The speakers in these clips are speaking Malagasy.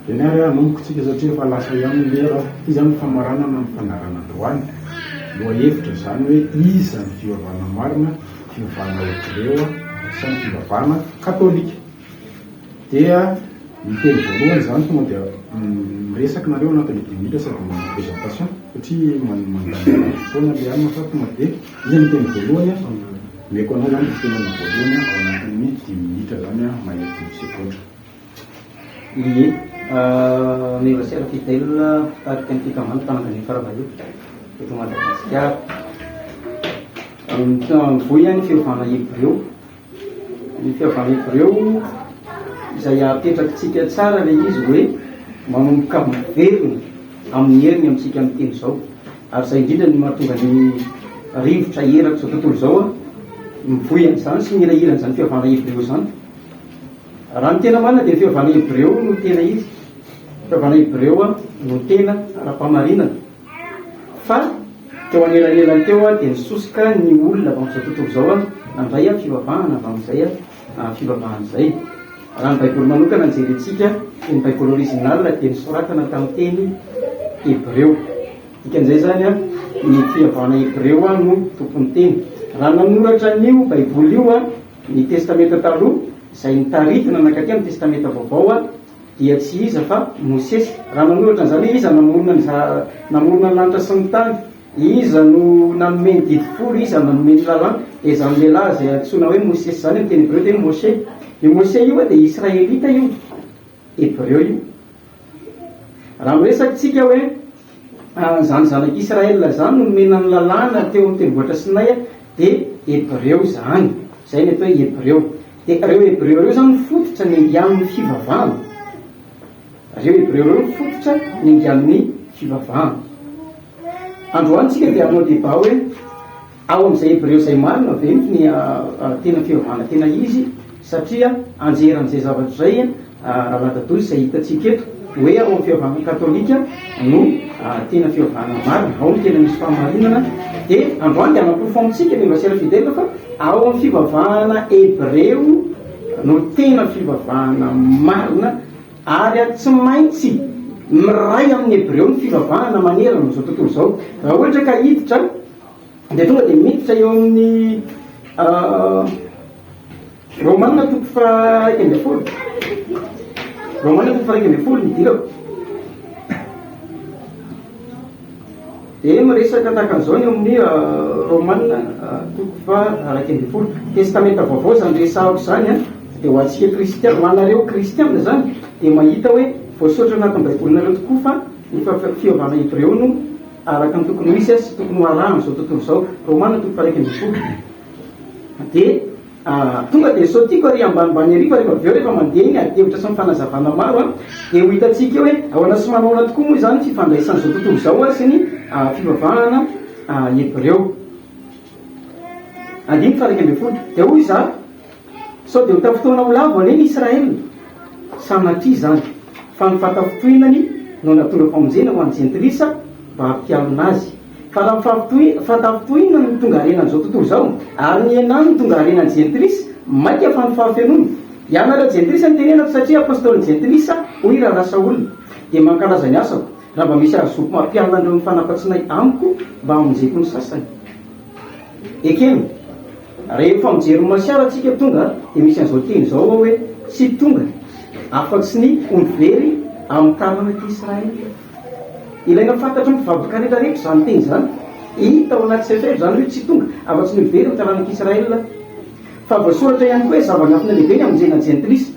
Eny ary hanomboka tsika satria efa lasa ihany ny lera. Ity izany ny famaranana ny fandaharana androany. Lohahevitra izany hoe iza ny fivavahana marina, fivavahana hebreo sa ny fivavahana katolika. Dia ny teny voalohany izany tonga dia miresaka nareo anatin'ny dimy minitra sady manao présentation satria mandany fotoana le anona fa tonga dia iza ny teny voalohany omeko anao izany fitenenana voalohany ao anatin'ny dimy minitra izany mahery dimy segondra. Ie, Meva Sera Fidèle, mpitarika ny fikambanana Mpanangana Faravahiny eto Madagasikara. Mivoy ny fiovana hebreo. Ny fiovana hebreo izay apetrakitsika tsara ilay izy hoe manomboka miverina amin'ny heriny amintsika miteny izao. Ary izay indrindra no mahatonga ny rivotra erak'izao tontolo izao mivoy an'izany sy mihirahira an'izany fiovana hebreo izany. Raha ny tena marina dia ny fivavahana hebreo no tena izy. Fivavahana hebreo no tena ara-pahamarinana. Fa teo anelanelany teo dia nisosoka ny olona avy amin'izao tontolo izao nandray fivavahana avy amin'izay fivavahana izay. Raha ny Baiboly manokana no jerentsika dia ny Baiboly original dia nosoratana tamin'ny teny hebreo. Dikan'izay izany ny fivavahana hebreo no tompon'ny teny. Raha nanoratra an'io Baiboly io Ny Testamenta Taloha, izay notaritina nankaty amin'ny Testamenta Vaovao, dia tsy iza fa Mosesy. Raha nanoratra an'izany hoe iza namorona ny namorona ny lanitra sy ny tany, iza no nanome ny didy folo, iza no nanome ny lalàna, dia izany lehilahy izay antsoina hoe Mosesy izany amin'ny teny hebreo dia hoe Moshe. Io Moshe io dia Israelita io, Hebreo io. Raha miresaka isika hoe Izany zanak'i Israël izany no nomena ny lalàna teo amin'ny tendrombohitra Sinay dia Hebreo izany. Izay ny atao hoe Hebreo. Dia ireo Hebreo ireo izany no fototra niaingan'ny fivavahana. Ireo Hebreo ireo no fototra niaingan'ny fivavahana. Androany tsika dia hanao débat hoe Ao amin'izay Hebreo izay marina ve ny tena fivavahana tena izy? Satria anjeran'izay zavatra izay Raladadosy izay hitantsika eto hoe ao amin'ny fivavahana katolika no tena fivavahana marina, ao no tena misy fahamarinana. Dia androany dia hanaporofo amintsika ny Evasera Fidèle fa ao amin'ny fivavahana Hebreo no tena fivavahana marina ary tsy maintsy miray amin'ny Hebreo ny fivavahana manerana izao tontolo izao. Raha ohatra ka hiditra Dia tonga dia miditra eo amin'ny Romana toko faha-11. Romana toko faha-11 ny idirako. Dia miresaka tahaka an'izao ny eo amin'ny Romana toko faha-11. Testamenta vaovao izany resahako izany an, dia ho antsika kristiana, ho anareo kristiana izany, dia mahita hoe voasoratra anatin'ny Baibolinareo tokoa fa ny fivavahana hebreo no Araka ny tokony ho izy sy tokony ho arahan'izao tontolo izao. Romana toko faha-11. Dia tonga dia sao tiako ary ambanimbany ery fa rehefa avy eo rehefa mandeha ny adihevitra sy ny fanazavana maro dia ho hitantsika eo hoe ahoana sy manahoana tokoa moa izany fifandraisan'izao tontolo izao sy ny fivavahana hebreo. Andininy faha-11. Dia hoy izaho, Sao dia ho tafintohina ho lavo anie ny Israel? Sanatria izany, fa ny fahatafintohinany no nahatonga famonjena ho an'ny jentilisa mba hampialona azy. Fa raha ny fahatafintohinana no tonga harenan'izao tontolo izao, ary ny henany no tonga harenan'ny jentilisa, mainka fa ny fahafenoany. Ianareo jentilisa no tenenako, satria apostolin'ny jentilisa, hoy Rahalahy Saoly, dia mankalaza ny asako, raha mba misy ahazoako mampialona an'ireo mifanapa-tsinay amiko mba hamonjeko ny sasany. Ekena. Rehefa mijery ny Masiara tsika tonga dia misy an'izao teny izao ao hoe tsy tonga afa-tsy ny ondry very amin'ny taranak'i Israely. Ilaina fantatry ny mpivavaka rehetra rehetra izany teny izany. Hita ao anaty Sefer izany hoe tsy tonga afa-tsy ny ondry very amin'ny taranak'i Israely. Fa voasoratra ihany koa hoe zava-miafina lehibe ny hamonjena ny jentilisa.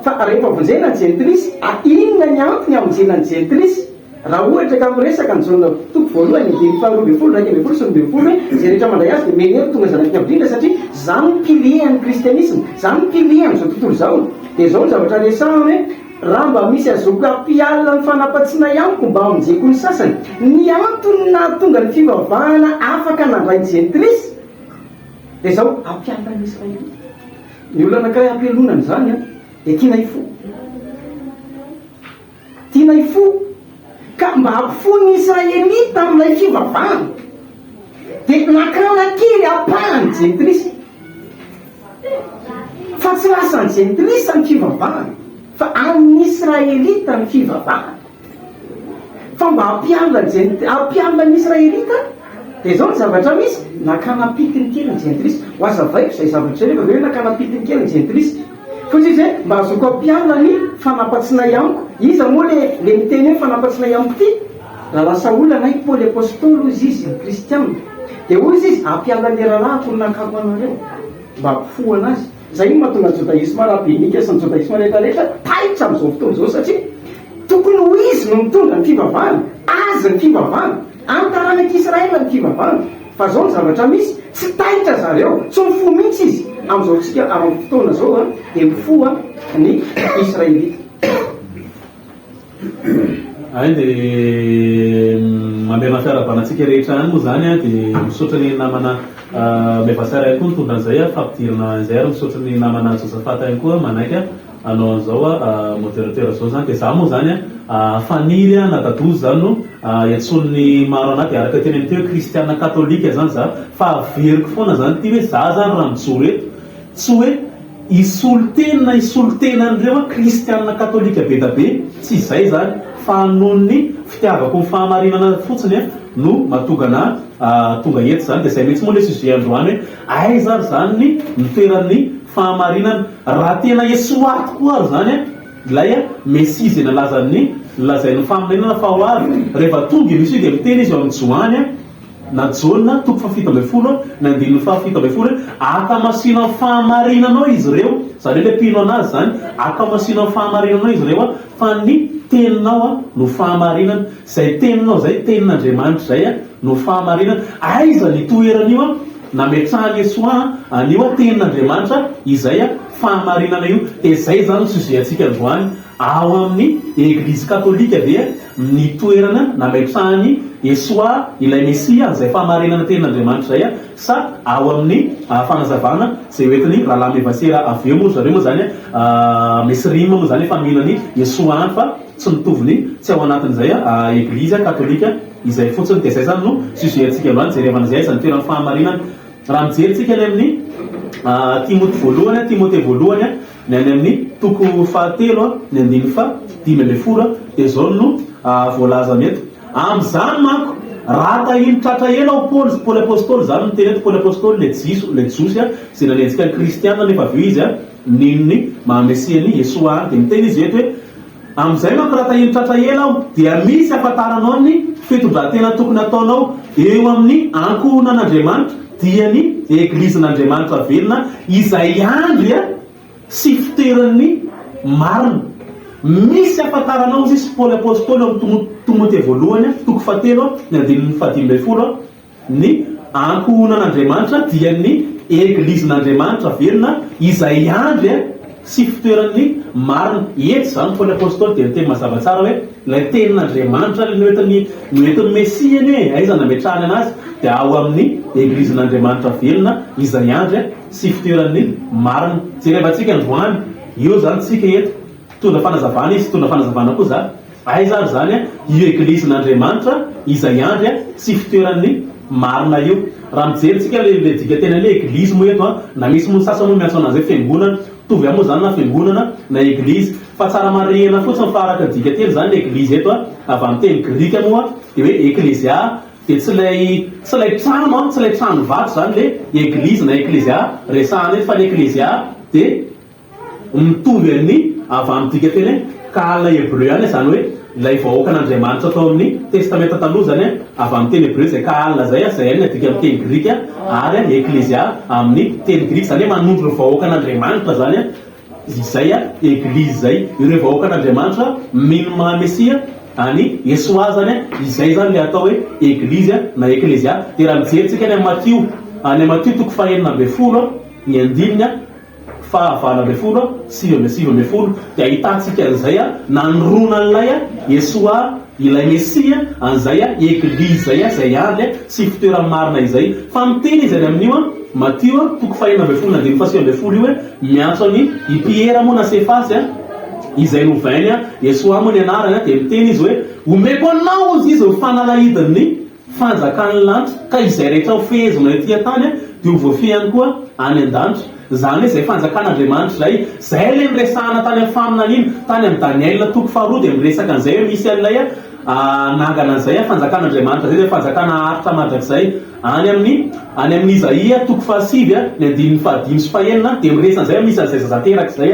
Fa rehefa vonjena ny jentilisa, inona ny antony hamonjena ny jentilisa? Raha ohatra ka miresaka ny Jaona toko voalohany andininy faha 12, 11 sy 12 hoe izay rehetra mandray azy dia menero tonga zanaky ny Avo Indrindra satria izany no pilier an'ny kristianisma, izany no pilier an'izao tontolo izao. Dia izao ny zavatra resahany hoe raha mba misy azoko ampialina ny fanapatsiana amiko mba hamonjeko ny sasany. Ny antony nahatonga ny fivavahana afaka nandray ny jentilisa dia izao, ampialina ny Israelita. Ny olona anankiray ampialonana izany dia tiana hifoha. Tiana hifoha, ka mba hampifoha ny Israelita amin'ilay fivavahana, dia nakana kely ampahany jentilisa. Fa tsy lasan'ny jentilisa ny fivavahana. Fa an'ny Israelita ny fivavahana. Fa mba hampialona ny Jent, hampialona ny Israelita, dia izao ny zavatra misy, nakana pitiny kely ny Jentilisa. Ho hazavaiko izay zavatra izay rehefa avy eo hoe nakana pitiny kely ny Jentilisa. Fa hoy izy hoe, mba hahazoako hampialona ny fanampatsinay amiko. Iza moa le, le miteny hoe fanampatsinay amiko ity? Raha lasa olana i Paoly Apostoly hoy izy, ny Kristiana. Dia hoy izy, hampialona ny rahalahiko no nakako anareo. Mba hampifohana azy. Izay no mahatonga ny jodaisma rabinika sy ny jodaisma rehetra rehetra taitra amin'izao fotoana izao satria tokony ho izy no mitondra ny fivavahana, azy ny fivavahana, an'ny taranak'i Israel ny fivavahana. Fa izao ny zavatra misy, tsy taitra zareo, tsy mifoha mihitsy izy amin'izao tsika amin'ny fotoana izao dia mifoha ny Israelita. Hay dia mamerina fiarahabana antsika rehetra ihany moa izany an, dia misaotra ny namana Mevasara ihany koa nitondra an'izay fampidirana izay ary misaotra ny namana Josaphat ihany koa manaiky hanao an'izao modérateur izao izany. Dia izaho moa izany an, Faniry an, na Dadozy izany no iantsoan'ny maro an'ahy, dia araka ny teneniny teo hoe kristiana katolika izany izaho, fa averiko foana izany ity hoe izaho izany raha mijoro eto tsy hoe Hisolo teny na hisolo tena an'ireo kristianina katolika be da be, tsy izay izany, fa noho ny fitiavako ny fahamarinana fotsiny no mahatonga anah tonga eto izany. Dia izay mihitsy moa ilay sujet androany hoe aiza ary izany ny nitoeran'ny fahamarinana? Raha tena Yessoa tokoa ary izany ilay Mesia izay nalazan'ny nolazain'ny fahamarinana fa ho avy, rehefa tonga i Mesia dia miteny izy ao amin'ny Joany, Na Jaona, toko fahafito ambin'ny folo, ny andininy fahafito ambin'ny folo hoe, Ankamasino amin'ny fahamarinanao izy ireo, izany hoe ilay mpino an'Azy izany, ankamasino amin'ny fahamarinanao izy ireo, fa ny teninao no fahamarinana. Izay teninao izay, tenin'Andriamanitra izay no fahamarinana. Aiza ny toeran'io nametrahan'i Yessoa an'io tenin'Andriamanitra izay fahamarinana io? Dia izay izany no sujet antsika androany. Ao amin'ny Eglizy Katolika dia ny toerana nametrahan'i Yeshoa ilay Mesia an'izay fahamarinana tenin'Andriamanitra izay sa ao amin'ny fanazavana izay hoentin'i Rahalahy Mevasera avy eo moa ry zareo moa izany Mesrim moa izany efa mino an'i Yeshoa any fa tsy mitovy ny tsy ao anatin'izay Eglizy Katolika izay fotsiny dia izay izany no sujet antsika androany jerevana izay aiza ny toeran'ny fahamarinana raha mijery tsika any amin'ny Timoty voalohany Timote voalohany Ny any amin'ny toko fahatelo, ny andininy faha 15, dia izao no voalazany eto, Amin'izany manko, raha tahiny tratra ela aho Paoly, Paoly Apostoly izany no miteny eto, Paoly Apostoly ilay Jiso, ilay Jiosy izay nanenjika ny Kristiana nefa avy eo izy nino ny maha Mesia an'i Yeshoa any, dia miteny izy eto hoe, Amin'izay manko raha tahiny tratra ela aho, dia misy ahafantaranao ny fitondran-tena tokony hataonao eo amin'ny ankohonan'Andriamanitra, dia ny Eglizin'Andriamanitra velona, izay andry sy fitoeran'ny marina. Misy ahafantaranao, hoy izy, Paoly Apostoly ao amin'ny Timote voalohany, toko fahatelo, ny andininy fahadimy ambin'ny folo. Ny ankohonan'Andriamanitra dia ny Eglizin'Andriamanitra velona izay andry sy fitoeran'ny marina. Eto izany Paoly Apostoly dia niteny mazava tsara hoe ilay tenin'Andriamanitra ilay noentin'ny noentin'ny Mesia anie e, aiza nametrahany anazy? Dia ao amin'ny Eglizin'Andriamanitra velona izay andry sy fitoeran'ny marina. Jerevantsika androany, eo izany tsika eto. Mitondra fanazavana izy, mitondra fanazavana koa za. Aiza ary izany io Eglizin'Andriamanitra izay andry sy fitoeran'ny marina io? Raha mijery tsika le le dikateny an'le Eglizy moa eto an, na misy moa ny sasany moa miantso anazy hoe fiangonana, mitovy ihany moa izany na fiangonana na Eglizy. Fa tsara marihina fotsiny fa araka ny dikateny izany ny Eglizy eto an, avy amin'ny teny grika moa dia hoe Eklesia dia tsy ilay tsy ilay trano an, tsy ilay trano vato izany le Eglizy na Eklesia resahana eto fa ny Eklesia dia Mitovy amin'ny avy amin'ny dikanteny hoe kahal hebreo ihany, izany hoe ilay vahoakan'Andriamanitra tao amin'ny Testamenta Taloha izany, avy amin'ny teny hebreo izay kahal izay, izay ihany no adika amin'ny teny grika, ary eklesia amin'ny teny grika, izany hoe manondro ny vahoakan'Andriamanitra izany izay eglizy izay. Ireo vahoakan'Andriamanitra mino ny maha Mesia an'i Yeshoa izany, izay izany ilay atao hoe eglizy na eklesia. Dia raha mijery isika any amin'ny Matio, any amin'ny Matio toko fahenina ambin'ny folo, ny andininy faha 18 sy 19 dia ahitantsika an'izay nanoroana an'ilay Yeshoa, ilay Mesia, an'izay Eglizy izay, izay andry sy fitoerany marina izay. Fa miteny izy any amin'io Matio toko faha 16 andininy faha 19 io hoe miantso an'i i Piera moa na Sefasy izay novainy Yeshoa moa ny anarany dia miteny izy hoe omeko anao hozy izy ny fanalahidin'ny fanjakan'ny lanitra ka izay rehetra ho fehezinao ety an-tany dia ho voafehy ihany koa any an-danitra. Izany hoe izay fanjakan'Andriamanitra izay. Izay ilay niresahana tany amin'ny faminaniana, tany amin'ny Daniela toko faharoa dia miresaka an'izay hoe misy an'ilay hanangana an'izay fanjakan'Andriamanitra izay, izay fanjakana haharitra mandrakizay. Any amin'ny any amin'ny Izaia toko fahasivy ny andininy fahadimy sy fahenina dia miresaka an'izay hoe misy an'izay zaza teraka izay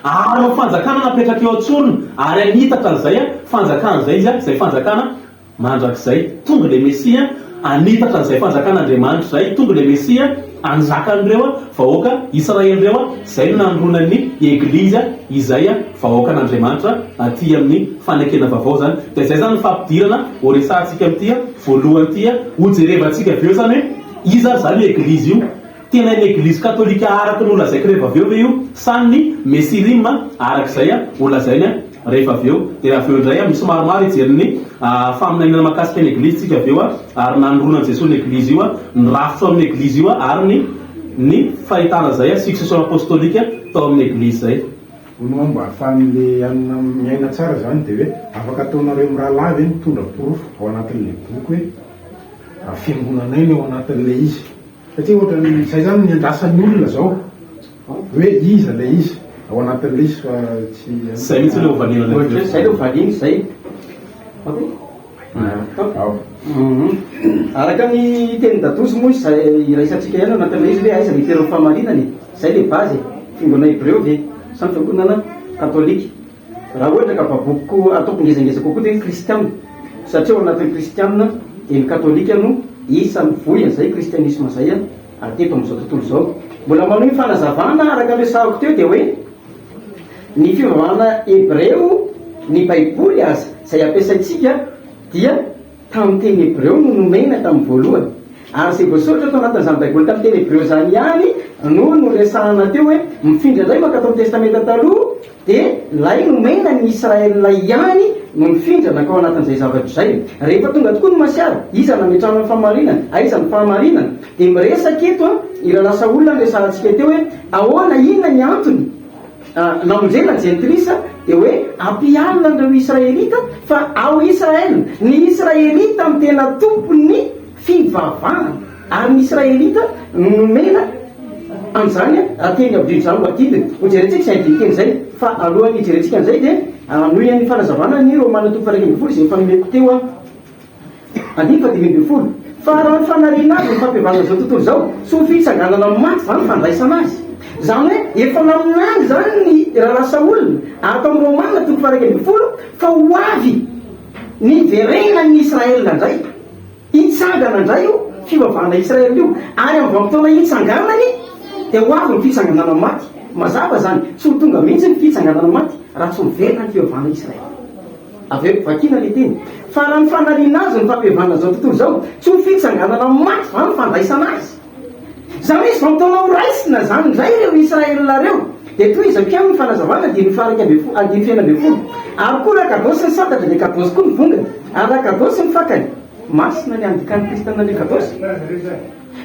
ary ny fanjakana napetraka eo an-tsorony ary hanitatra an'izay fanjakana izay izy, izay fanjakana Mandrakizay. Tonga ilay Mesia hanitatra an'izay fanjakan'Andriamanitra izay. Tonga ilay Mesia hanjaka an'ireo vahoaka Israely ireo. Izay no nanoronan'ny Eglizy izay vahoakan'Andriamanitra aty amin'ny fanekena vaovao izany. Dia izay izany ny fampidirana horesahantsika amin'ity voalohany ity. Hojerevantsika avy eo izany hoe iza ary izany io Eglizy io. Tena ny Eglizy katolika araka ny holazaiko rehefa avy eo ve io sa ny Mesirim araka izay holazainy rehefa avy eo? Dia avy eo indray misy maromaro hijery ny faminaniana mahakasika ny Eglizy tsika avy eo ary nanoronan'i Jesoa ny Eglizy io, ny rafitra ao amin'ny Eglizy io ary ny ny fahitana izay succession apostolique tao amin'ny Eglizy izay. Hono hoa mba ahafahan'le anona miaina tsara zany de hoe afaka ataonareo mirahalahy ve mitondra porofo ao anatin'le boky hoe fiangonanay ny ao anatin'le izy? Satria ohatran'ny izay zany ny andrasan'ny olona zao hoe iza ilay izy ao anatin'ilay izy fa tsy Zay mihitsy ilay hovaliana ilay Ohatra hoe zay ilay hovaliana izay. Ao. Araka ny tenin'i Dadosy moa izay iraisantsika ihany ao anatin'ilay izy hoe aiza ny itoeran'ny fahamarinana e? Izay ilay base e. Fiangonana hebreo ve sa ny fiangonana katolika? Raha ohatra ka baboko ataoko ngezangeza kokoa dia hoe kristiana satria ao anatin'ny kristiana dia ny katolika no isan'ny voy an'izay kristianisma izay teto amin'izao tontolo izao. Mbola manohy ny fanazavana araka ny resahako teo dia hoe ny fivavahana hebreo, ny baiboly aza izay ampiasaintsika dia tamin'ny teny hebreo no nomena tamin'ny voalohany. Ary izay voasoratra tao anatin'izany baiboly tamin'ny teny hebreo izany ihany no noresahana teo hoe mifindra indray mankato amin'ny testamenta taloha Dia ilay nomena ny Israel ihany no nifindra nankao anatin'izay zavatra izay. Rehefa tonga tokoa ny Masiara, iza nametrahana ny fahamarinana? Aiza ny fahamarinana? Dia miresaka eto i Rahalahy Saola niresahantsika teo hoe ahoana, inona ny antony namonjena ny Jentilisa? Dia hoe ampialina an'ireo Israelita fa ao Israel, ny Israelita no tena tompon'ny fivavahana. Ary ny Israelita no nomena an'izany teny aoriana izany ho adidiny. Hojerentsika izay andinin-teny izay. Fa alohan'ny hijerentsika an'izay dia hanohy ny fanazavana ny Romana toko faha-11 izay efa nomeko teo aho. Andininy faha-15. Fa raha ny fanariana azy ny fampihavanana izao tontolo izao, tsy ho fitsanganana amin'ny maty va ny fandraisana azy? Izany hoe efa naminany izany ny Rahalahy Saola ato amin'ny Romana toko faha-11 fa ho avy ny hiverenan'ny Israel indray. Hitsangana indray io fivavahana Israel io, ary amin'ny vanim-potoana hitsanganany dia ho avy ny fitsanganana amin'ny maty. Mazava izany, tsy ho tonga mihitsy ny fitsanganana amin'ny maty raha tsy miverina ny fivavahana Israel. Avy eo, vakiana ilay teny. Fa raha ny fanariana azy ny fampihavanana izao tontolo izao, tsy ho fitsanganana amin'ny maty va ny fandraisana azy? Izany hoe izy vanim-potoana ho raisina izany indray ireo Israel ireo. Dia tohizako ihany ny fanazavana andininy faha-11 andininy faha-16. Ary koa raha kadôsy ny santatra dia kadôsy koa ny vongany, ary raha kadôsy ny fakany, masina ny andikan'ny kristiana ny kadôsy,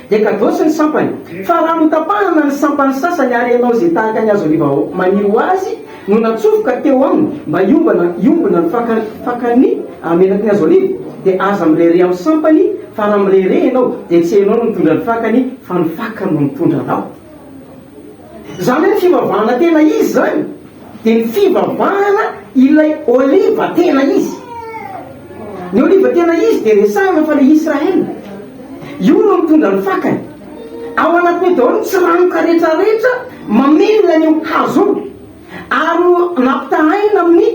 dia kadôsy ny sampany. Fa raha notapahana ny sampany sasany ary ianao izay tahaka ny hazo oliva maniry ho azy no natsofoka teo aminy mba hiombana hiombona ny faka fakany menaky ny hazo oliva, dia aza mirehareha amin'ny sampany, fa raha mirehareha ianao dia tsy ianao no mitondra ny fakany fa ny fakany no mitondra anao. Izany hoe ny fivavahana tena izy izany dia ny fivavahana ilay oliva tena izy. Ny oliva tena izy dia resahina fa ilay Israel. Io no mitondra ny fakany. Ao anatin'io daholo ny tsiranoka rehetrarehetra mamelona an'io hazo io. Ary nampitahaina amin'ny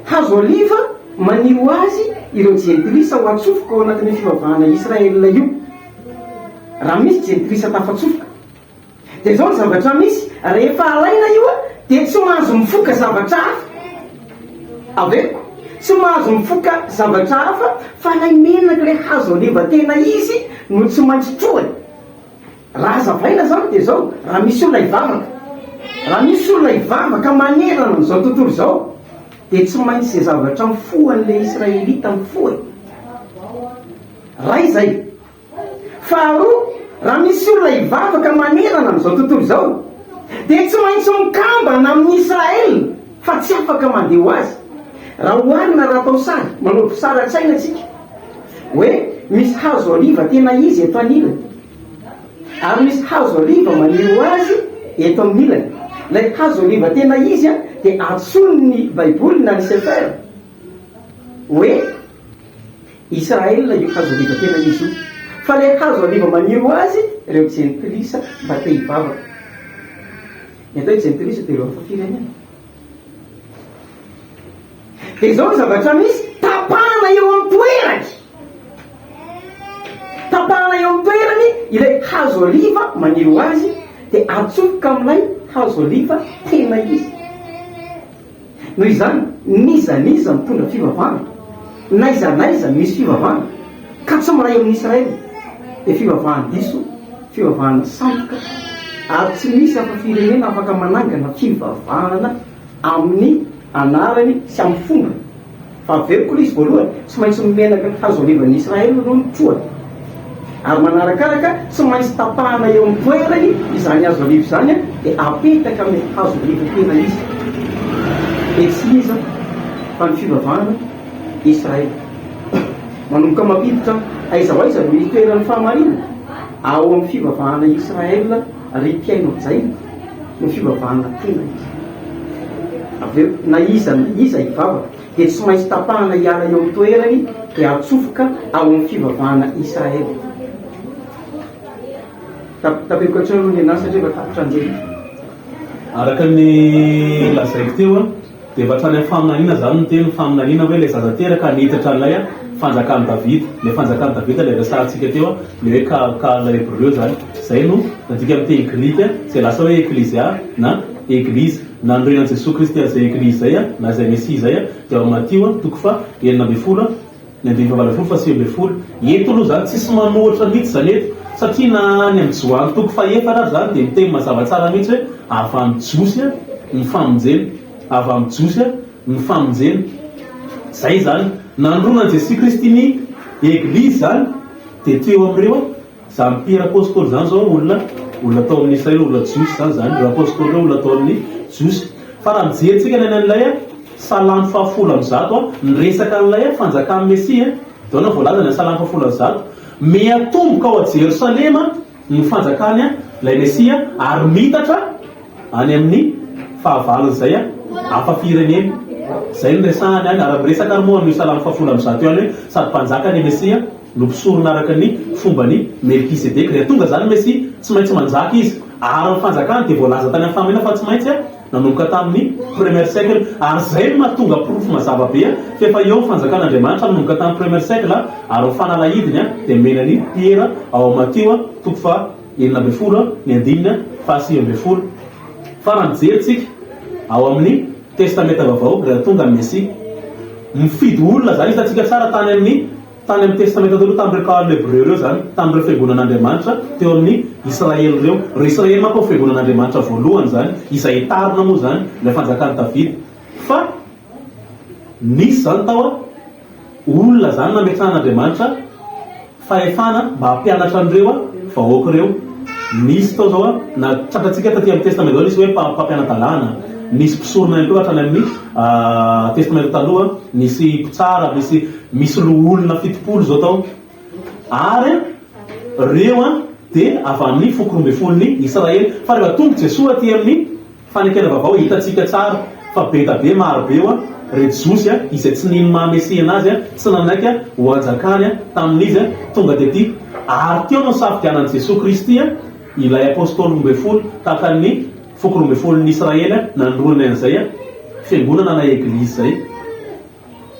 hazo oliva maniry ho azy ireo jentilisa ho atsofoka ao anatin'io fivavahana Israel io. Raha misy jentilisa tafatsofoka. Dia izao ny zavatra misy, rehefa alaina io dia tsy mahazo mifoka zavatra hafa. Averiko, tsy mahazo mifoka zavatra hafa fa ilay menaka, ilay hazo oliva tena izy no tsy maintsy trohany. Raha hazavaina izany dia izao, raha misy olona hivavaka, raha misy olona hivavaka manerana an'izao tontolo izao dia tsy maintsy izay zavatra mifohan'ilay Israelita mifoha e. Ray izay. Faharoa, raha misy olona hivavaka manerana an'izao tontolo izao, dia tsy maintsy mikambana amin'i Israel fa tsy afaka mandeha ho azy. Raha oharina, raha atao sary, manao sary an-tsaina isika, hoe misy hazo oliva tena izy eto anilany, ary misy hazo oliva maniry ho azy. Eto amin'ny ilany, ilay hazo oliva tena izy dia antsoin'ny Baiboly na ny Sefer hoe Israel io hazo oliva tena izy io. Fa ilay hazo oliva maniry ho azy, ireo jentilisa mba te hivavaka. Ny atao hoe jentilisa dia ireo hafa firenena. Dia izao ny zavatra misy, tapahana eo amin'ny toerany. Tapahana eo amin'ny toerany ilay hazo oliva maniry ho azy, dia atsofoka amin'ilay hazo oliva tena izy. Noho izany, n'iza n'iza mitondra fivavahana, n'aiza n'aiza misy fivavahana, ka tsy miray amin'i Israely, dia fivavahan-diso, fivavahana sandoka, ary tsy misy hafa firenena afaka manangana fivavahana amin'ny anarany sy amin'ny fombany. Fa averiko ilay izy voalohany, tsy maintsy ny menaky ny hazo olivan'i Israely aloha no trohana. Ary manarakaraka, tsy maintsy tapahana eo amin'ny toerany izany hazo oliva izany dia apetaka amin'ilay hazo oliva tena izy. Dia tsy iza fa ny fivavahana Israely. Manomboka mampiditra aiza ho aiza no itoeran'ny fahamarinana? Ao amin'ny fivavahana Israel ry mpihaino hajaina no fivavahana tena izy. Avy eo, na iza na iza hivavaka dia tsy maintsy tapahana hiala eo amin'ny toerany dia atsofoka ao amin'ny fivavahana Israel. Tapeko hatreo aloha ny anahy satria efa tapitra anjely. Araka ny lazaiko teo dia efa hatrany amin'ny faminaniana izany ny teny, faminaniana hoe ilay zaza teraka hanitatra an'ilay fanjakan'i Davida, ilay fanjakan'i Davida ilay resahantsika teo, ilay hoe ka ka ilay hebreo izany, izay no nadika amin'ny teny grika izay lasa hoe eklezia na eglizy. Nanorenan'i Jesoa Kristy an'izay eglizy izay na izay Mesia izay dia ao amin'ny Matio toko faha 16 Ny andininy fahavalo ambin'ny folo faha 19. Eto aloha izany tsisy manohitra mihitsy izany eto satria na any amin'ny Joany toko fahefatra ary izany dia miteny mazava tsara mihitsy hoe avy amin'ny Jiosy ny famonjena. Avy amin'ny Jiosy ny famonjena. Izay izany. Nanorina an'i Jesoa Kristy ny Eglizy izany dia teo amin'ireo izany Piera Apostoly izany izao olona olona tao amin'ny Israely, olona Jiosy izany izany. Ireo Apostoly ireo olona tao amin'ny Jiosy. Fa raha mijery tsika ny any amin'ilay Salamo fahafolo amby zato, miresaka an'ilay fanjakan'ny Mesia, dia ahoana no voalazany amin'ny Salamo fahafolo amby zato? Miatomboka ao Jerosalema ny fanjakany ilay Mesia ary miitatra any amin'ny fahavalon'izay hafa firenena. Izay no resahany any. Ary miresaka ary moa amin'io Salamo fahafolo amby zato io ihany hoe sady mpanjaka ny Mesia no mpisorona araka ny fomban'i Melkisedeka. Rehefa tonga izany ny Mesia, tsy maintsy manjaka izy. Ary ny fanjakany dia voalaza tany amin'ny fahamarinana fa tsy maintsy nanomboka tamin'ny premier siècle. Ary izay no mahatonga porofo mazava be fa efa eo ny fanjakan'Andriamanitra nanomboka tamin'ny premier siècle ary ny fanalahidiny dia nomena an'i Piera ao amin'ny Matio toko faha 16 ny andininy faha 19. Fa raha mijery tsika ao amin'ny Testamenta Vaovao rehefa tonga ny Mesia, mifidy olona izany hitantsika tsara tany amin'ny Tany amin'ny Testamenta Taloha, tamin'ireo Kahal Hebreo ireo izany, tamin'ireo fiangonan'Andriamanitra teo amin'ny Israely ireo. Ireo Israely manko no fiangonan'Andriamanitra voalohany izany, izay hitarina moa izany ilay fanjakan'i Davida. Fa nisy izany tao olona izany nametrahan'Andriamanitra fahefana mba hampianatra an'ireo vahoaka ireo. Nisy tao izao, na tratrantsika taty amin'ny Testamenta Vaovao nisy hoe mpampiana-dalàna, nisy mpisorona ihany koa hatrany amin'ny Testamenta Taloha, nisy mpitsara, nisy Misy loholona 70 izao tao, ary ireo dia avy amin'ny foko roambifolon'i Israely. Fa rehefa tonga Jesoa aty amin'ny fanekena vaovao, hitantsika tsara fa be da be, maro be ireo Jiosy izay tsy nino maha Mesia anazy, tsy nanaiky ho anjakany tamin'izy tonga tety. Ary teo no nisafidianan'i Jesoa Kristy ilay Apostoly 12 tahaka ny foko roambifolon'i Israely nanoronany an'izay fiangonana na Eglizy izay.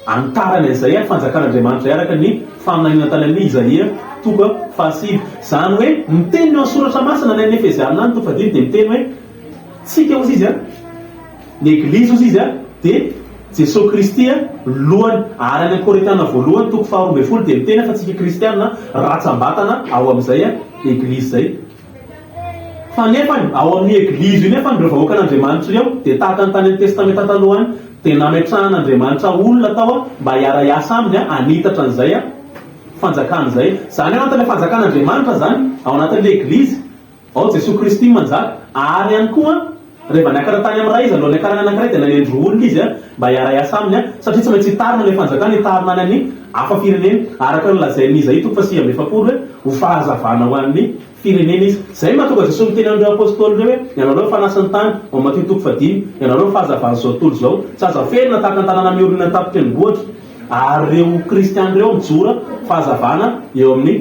Antarany an'izay ary fanjakan'Andriamanitra izay araka ny faminaniana tany amin'ny Izaia toko fahasivy. Izany hoe miteny ny ao amin'ny soratra masina any amin'ny Efeziana any toko fahadimy dia miteny hoe tsika hozy izy an, ny Eglizy hozy izy an, dia Jesoa Kristy lohany. Ary any amin'ny Korintiana voalohany toko faha 12 dia miteny fa tsika kristiana ratsam-batana ao amin'izay Eglizy izay. Fa nefany, ao amin'io Eglizy io nefany ireo vahoakan'Andriamanitra ireo dia tahaka ny tany amin'ny Testamenta Taloha any, dia nametrahan'Andriamanitra olona tao mba hiara-hiasa aminy hanitatra an'izay fanjakana izay. Izany hoe ao anatin'ilay fanjakan'Andriamanitra izany, ao anatin'ilay Eglizy, ao Jesoa Kristy manjaka, ary ihany koa. Rehefa niakatra tany amin'ny Ray izy, alohan'ny niakarany anankiray dia nanendry olona izy mba hiara-hiasa aminy, satria tsy maintsy hitarina ilay fanjakana, hitarina any amin'ny hafa firenena, araka ny lazain'i Izaia toko faha-49 hoe, Ho fahazavana ho an'ny firenena izy. Izay no mahatonga Jesoa miteny amin'ireo Apôstôly ireo hoe, Ianareo no fanasin'ny tany, ao amin'ny Matio toko fahadimy, Ianareo no fahazavan'izao tontolo izao. Tsy azo afenina tahaka ny tanàna miorina ny tampon-tendrombohitra. Ary ireo kristiana ireo mijoro fahazavana eo amin'ny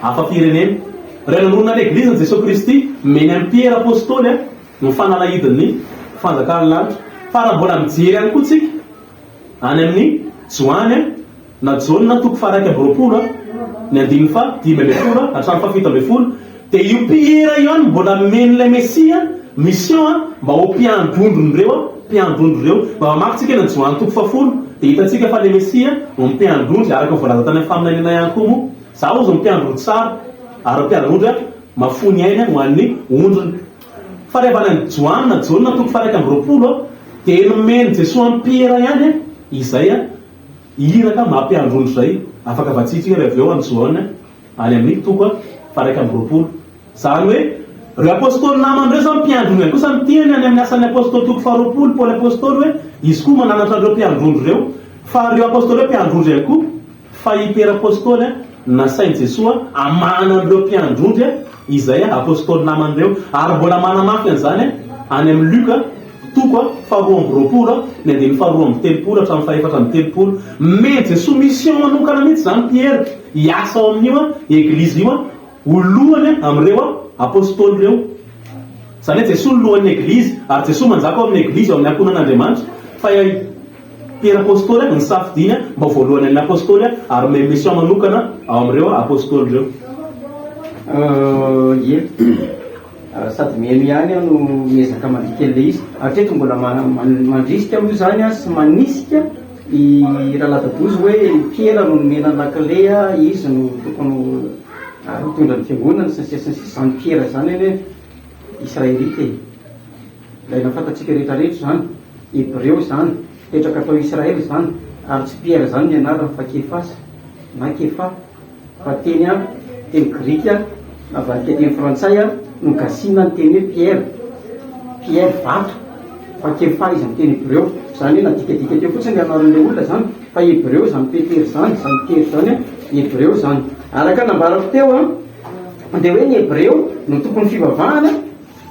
hafa firenena. Raha nanorina ny Eglizin'i Jesoa Kristy, nomeny an'i Piera Apostoly ny fanalahidin'ny fanjakan'ny lanitra. Fa raha mbola mijery ihany koa tsika any amin'ny Joany na Jaona toko faha 21 ny andininy faha 15 hatramin'ny faha 17 dia io Piera io ihany mbola nomen'ilay Mesia mission mba ho mpiandrondron'ireo mpiandrondro ireo. Mba mamaky tsika eny amin'ny Joany toko faha folo dia hitantsika fa ilay Mesia no mpiandrondry araka ny voalaza tany amin'ny faminaniana ihany koa moa. Zaho ozy mpiandry ondry tsara, ary mpiandry ondry aho mahafoy ny ainy ho an'ny ondriny. Fa rehefa any amin'i Joana, Jaona toko faha 21, dia nomen'i Jesoa an'i Piera ihany izay iraka maha mpiandry ondry izay. Afaka vatsiantsika rehefa avy eo any Joana any amin'ny toko faha 21. Izany hoe ireo Apostoly namany ireo izany mpiandry ondry ihany koa, samy tiany any amin'ny Asan'ny Apostoly toko faha 20, Paoly Apostoly hoe izy koa mananatra an'ireo mpiandry ondry ireo. Fa ireo Apostoly ireo mpiandry ondry ihany koa. Fa i Piera Apostoly nasain'i Jesoa hamahana an'ireo mpiandry ondry izay Apostoly namany ireo. Ary mbola manamafy an'izany any amin'i Lioka toko faharoa amby roapolo ny andininy faharoa amby telopolo hatramin'ny fahaefatra amby telopolo. Nomen'i Jesoa mission manokana mihitsy izany Piera hiasa ao amin'io Eglizy io ho lohany amin'ireo Apostoly ireo. Izany hoe Jesoa no lohan'ny Eglizy ary Jesoa manjaka ao amin'ny Eglizy ao amin'ny ankohonan'Andriamanitra. Fa i Piera Apostoly nisafidiany mba ho voalohany amin'ny Apostoly ary omeny mission manokana ao amin'ireo Apostoly ireo. Ie. Sady mihaino ihany aho no miezaka mandika an'ilay izy. Hatreto mbola mandrisika moa izany aho sy manisika i Raladadozy hoe i Piera no nomena lakile, izy no tokony hitondra ny fiangonana sy ny sisa sy ny sisa. Izany Piera izany anie Israelita e. Ilaina fantatsika rehetra rehetra izany, Hebreo izany, mipetraka tao Israel izany, ary tsy Piera izany ny anarany fa Kefasy na Kefa, fa teny an, teny grika navadika teny frantsay an, nogasiana ny teny hoe Pierre, Pierre vato, fa Kefa izy amin'ny teny hebreo, izany hoe nadikadika teo fotsiny ny anaran'ilay olona izany, fa hebreo izany Petera izany, izany Piera izany an, hebreo izany. Araka ny nambarako teo an, dia hoe ny hebreo no tompon'ny fivavahana,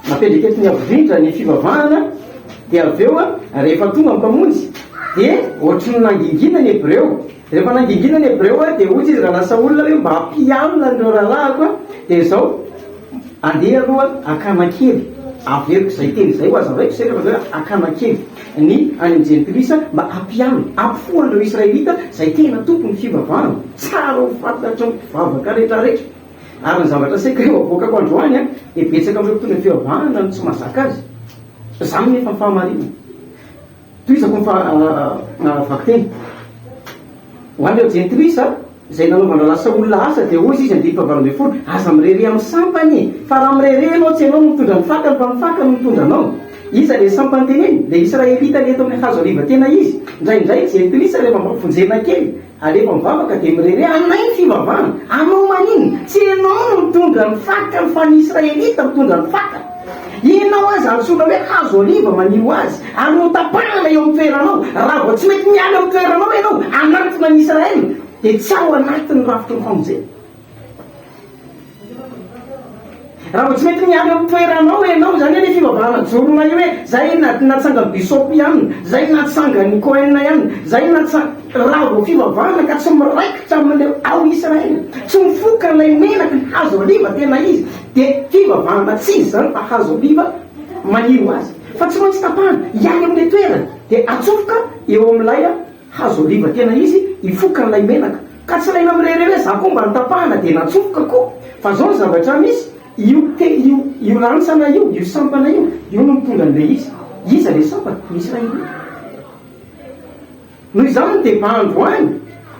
Nampiandreketin'ny Avo Indrindra ny fivavahana, dia avy eo, rehefa tonga ny Mpamonjy, dia ohatry ny nangingina ny Hebreo. Rehefa nangingina ny Hebreo, dia hoy izy raha lasa olona hoe mba hampialona an'ireo rahalahiko, dia izao, andeha aloha hakana kely, averiko izay teny izay, ho hazavaiko izay rehefa avy eo, hakana kely ny any amin'ny Jentilisa mba hampialona, hampifoha an'ireo Israelita izay tena tompon'ny fivavahana. Tsara ho fantatry ny mpivavaka rehetrarehetra. Ary ny zavatra secret ho avoakako androany an, dia betsaka amin'ireo mpitondra fivavahana no tsy mahazaka azy. Izany nefa ny fahamarinana. Tohizako ny vakiteny. Ho an'ireo jentilisa izay nanaovana lasa olona asa dia hoy izy andininy fahavalo ambin'ny folo, aza mirehareha amin'ny sampany e! Fa raha mirehareha ianao tsy ianao no mitondra ny fakany fa ny fakany no mitondra anao. Iza ilay sampany teneniny? Ilay Israelita ilay eto amin'ny hazo oliva tena izy. Indraindray ny jentilisa rehefa mba vonjena kely Alefa mivavaka dia mirehareha anay ny fivavahana, anao maninona? Tsy ianao no mitondra ny fakany fa ny Israelita mitondra ny fakany. Ianao aza antsoina hoe hazo oliva maniry ho azy ary notapahana eo amin'ny toeranao. Raha vao tsy mety miala eo amin'ny toeranao ianao hanatona ny Israel dia tsy ao anatin'ny rafitry ny famonjena. Raha vao tsy mety miala eo amin'ny toeranao ianao, izany hoe ilay fivavahana ajorona io hoe zay natsangan'i Bishop ihany, zay natsangan'i Cohen ihany, zay natsa, raha vao fivavahana ka tsy miraikitra amin'ilay ao Israel, tsy mifoka ilay menaky ny hazo oliva tena izy, dia fivavahana tsy izy izany fa hazo oliva maniry ho azy. Fa tsy maintsy tapahana, hiala eo amin'ilay toerana, dia atsofoka eo amin'ilay hazo oliva tena izy, hifoka an'ilay menaka. Ka tsy ilaina mirehareha hoe za koa mba notapahana dia natsofoka koa fa zao ny zavatra misy, io te io io rantsana io, io sampana io, io no mitondra an'ilay izy. Iza ilay sampana? Ny Israelita. Noho izany ny débat androany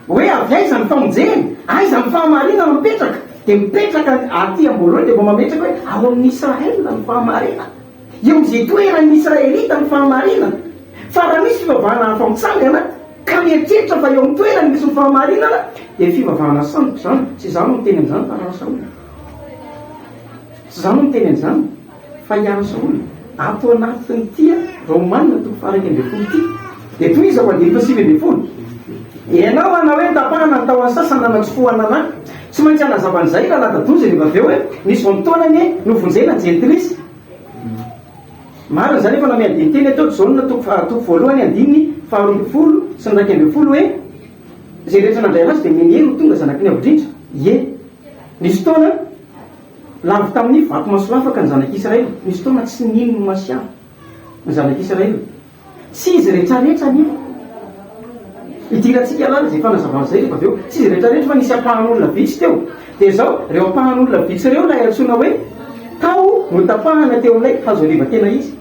hoe avy aiza ny famonjena, aiza ny fahamarinana mipetraka, dia mipetraka aty am-boalohany dia vao mametraka hoe ao amin'i Israel ny fahamarinana. Eo amin'izay toeran'ny Israelita ny fahamarinana. Fa raha misy fivavahana hafa mitsangana ka mieritreritra fa eo amin'ny toerany misy ny fahamarinana, dia fivavahana sandoka izany. Tsy izaho no miteny an'izany fa Rasaola. Tsy izaho no miteny an'izany fa i Rasaola. ato anatin'ity Romana toko faha-11 ity. Dia tohizako andininy faha-19. Ianao hanao hoe notapahana ny tahon'ny sasany nanatsofohana anà. Tsy maintsy hanazava an'izay i Rahalahy rehefa avy eo hoe nisy vanim-potoana anie novonjena ny jentilisa. Marina izany efa namehy andinin-teny teo Jaona toko faha toko voalohany andininy faha-12 sy ny 11 hoe izay rehetra nandray an'azy dia nomeny hery ho tonga zanaky ny Avo Indrindra. Ie. Nisy fotoana lavo tamin'ny vato masolafaka ny zanak'Israely. Nisy fotoana tsy nino ny Masia ny zanak'Israely. Tsy izy rehetrarehetra anefa. Hidirantsika lalina izay fanazavana izay rehefa avy eo. Tsy izy rehetrarehetra fa nisy ampahan'olona vitsy teo. Dia izao, ireo ampahan'olona vitsy ireo ilay antsoina hoe taho notapahana teo amin'ilay hazo oliva tena izy.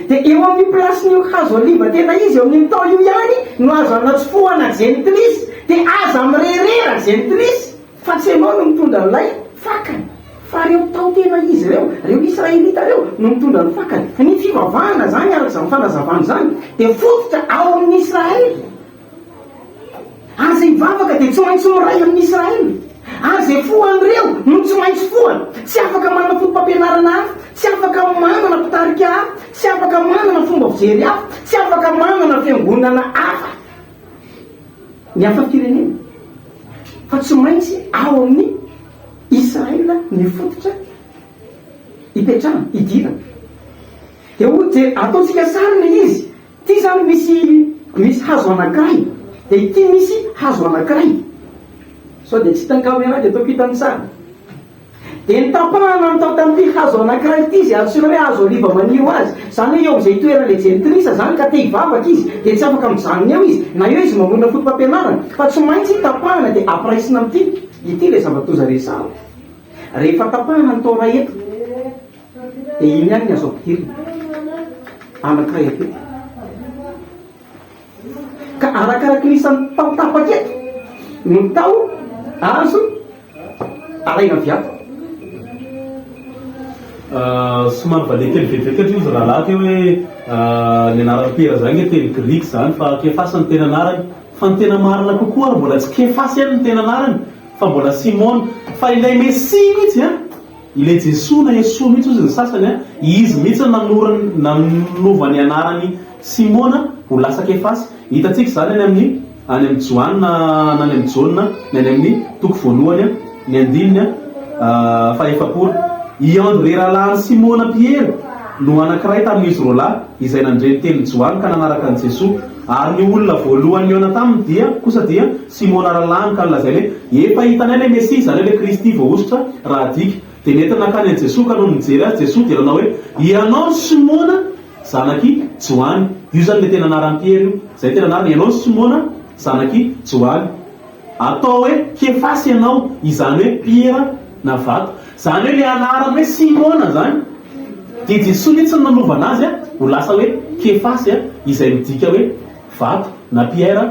Dia eo amin'io place-n'io hazo oliva tena izy, eo amin'io taho io ihany no azo anatsofohana jentilisa. Dia aza mirehareha jentilisa. Fa tsy ianao no mitondra an'ilay fakany, fa ireo tao tena izy ireo, ireo Israelita ireo no mitondra ny fakany. Ny fivavahana izany, araka izany fanazavana izany, dia fototra ao amin'i Israely. Ary izay mivavaka dia tsy maintsy miray amin'i Israely. Ary izay fohan'ireo no tsy maintsy fohany. Tsy afaka manana fotopampianarana hafa, tsy afaka manana mpitarika hafa, tsy afaka manana fomba fijery hafa, tsy afaka manana fiangonana hafa. Ny hafa firenena, fa tsy maintsy ao amin'ny Israel ny fototra ipetrahana, idirana. Dia hoy je, ataontsika sary ilay izy, ity izany misy misy hazo anankiray, dia ity misy hazo anankiray. Sao dia tsy hitan'ny caméra dia ataoko hitan'ny sary. Dia notapahana ny tao tamin'ity hazo anankiray ity izay antsoina hoe hazo oliva maniry ho azy. Izany hoe eo amin'izay itoeran'ilay jentilisa izany ka te hivavaka izy dia tsy afaka mijanona eo izy, na eo izy mamorona foto-pampianarana, fa tsy maintsy tapahana dia ampiraisina amin'ity. Ity ilay zava-doza resahako. Rehefa tapahana ny taona eto dia iny ihany ny azo ampidirina. Anankiray avy eto. Ka arakaraky ny isan'ny tao tapaka eto no tao azo alaina avy ato. Somary valiako kely vetivety hatria ozy rahalahy teo hoe ny anaran'i Piera zany nge teny grika zany fa Kefasy no tena anarany. Fa ny tena marina kokoa ary mbola tsy Kefasy ihany no tena anarany fa mbola Simona. Fa ilay Mesia mihitsy an! Ilay Jesoa na Yessoa mihitsy hozy ny sasany an, izy mihitsy no nanova ny anaran'i Simona ho lasa Kefasy. Hitantsika izany any amin'ny any amin'ny Joana na any amin'ny Jaona ny any amin'ny toko voalohany ny andininy fahaefapolo. I Andre rahalahin'i Simona Piera no anankiray tamin'izy roalahy izay nandre ny tenin'i Joany ka nanaraka an'i Jesoa. Ary ny olona voalohany nihaona taminy dia kosa dia Simona rahalahiny ka nolazainy hoe, Efa hitanay ilay Mesia, izany hoe ilay Kristy voahosotra, raha adika. Dia nentina nankany amin'i Jesoa, ka nony nijery azy Jesoa dia nanao hoe, Ianao ry Simona, zanak'i Joany. Io izany ilay tena anaran'i Piera io. Izay tena anarany, Ianao ry Simona, zanak'i Joany. Atao hoe Kefasy ianao, izany hoe Piera na vato. Izany hoe ilay anarany hoe Simona izany, dia Jesoa mihitsy no nanovana azy ho lasa hoe Kefasy, izay midika hoe vato na Pierre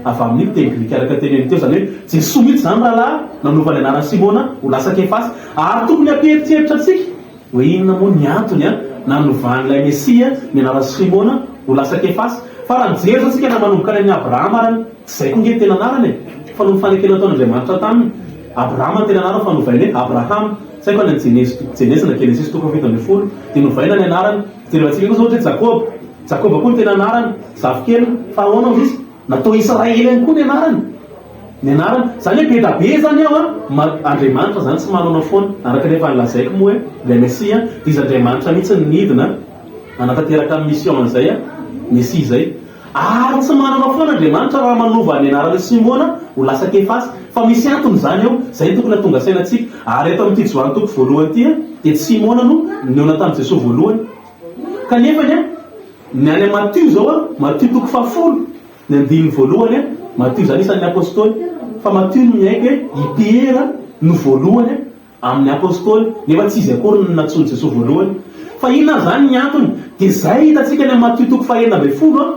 avy amin'ny teny grika araka ny teneniny teo. Izany hoe Jesoa mihitsy izany rahalahy nanova ny anaran'i Simona ho lasa Kefasy. Ary tokony hampieritreritra antsika hoe inona moa ny antony nanovan'ilay Mesia ny anaran'i Simona ho lasa Kefasy. Fa raha mijery izao isika na manomboka any amin'i Abrahama ary, tsy izay koa ange ny tena anarany e! Fa noho ny fanekena nataon'Andriamanitra taminy, Abrahama ny tena anarany fa novainy hoe Abrahama. Tsy haiko any amin'ny Jenezy, Jenezy na Genesisy toko faha-17 dia novaina ny anarany. Jerevantsika koa izao ohatra hoe Jakoba. Jakoba koa ny tena anarany, zafikeliny. Fa ahoana hozy izy? Natao Israely ihany koa ny anarany. Ny anarany. Izany hoe be da be izany ao an! Ma, Andriamanitra izany tsy manana foana. Araka ny efa nolazaiko moa hoe ilay Mesia dia izy Andriamanitra mihitsy no nidina hanatanteraka ny mission an'izay Mesia izay. Ary tsy manana foana Andriamanitra raha manova ny anaran'i Simona ho lasa Kefasy. Fa misy antony izany eo. Izay no tokony hahatonga saina antsika. Ary eto amin'ity Joany toko voalohany ity dia tsy Simona no nihaona tamin'i Jesoa voalohany. Kanefany an, ny any Matio izao an, Matio toko fahafolo, ny andininy voalohany an, Matio izany isan'ny Apostoly, fa Matio no miaiky hoe i Piera no voalohany amin'ny Apostoly, nefa tsy izy akory no nantsoin'i Jesoa voalohany. Fa inona ary izany ny antony? Dia izay hitantsika any amin'ny Matio toko fahenina ambinifolo an,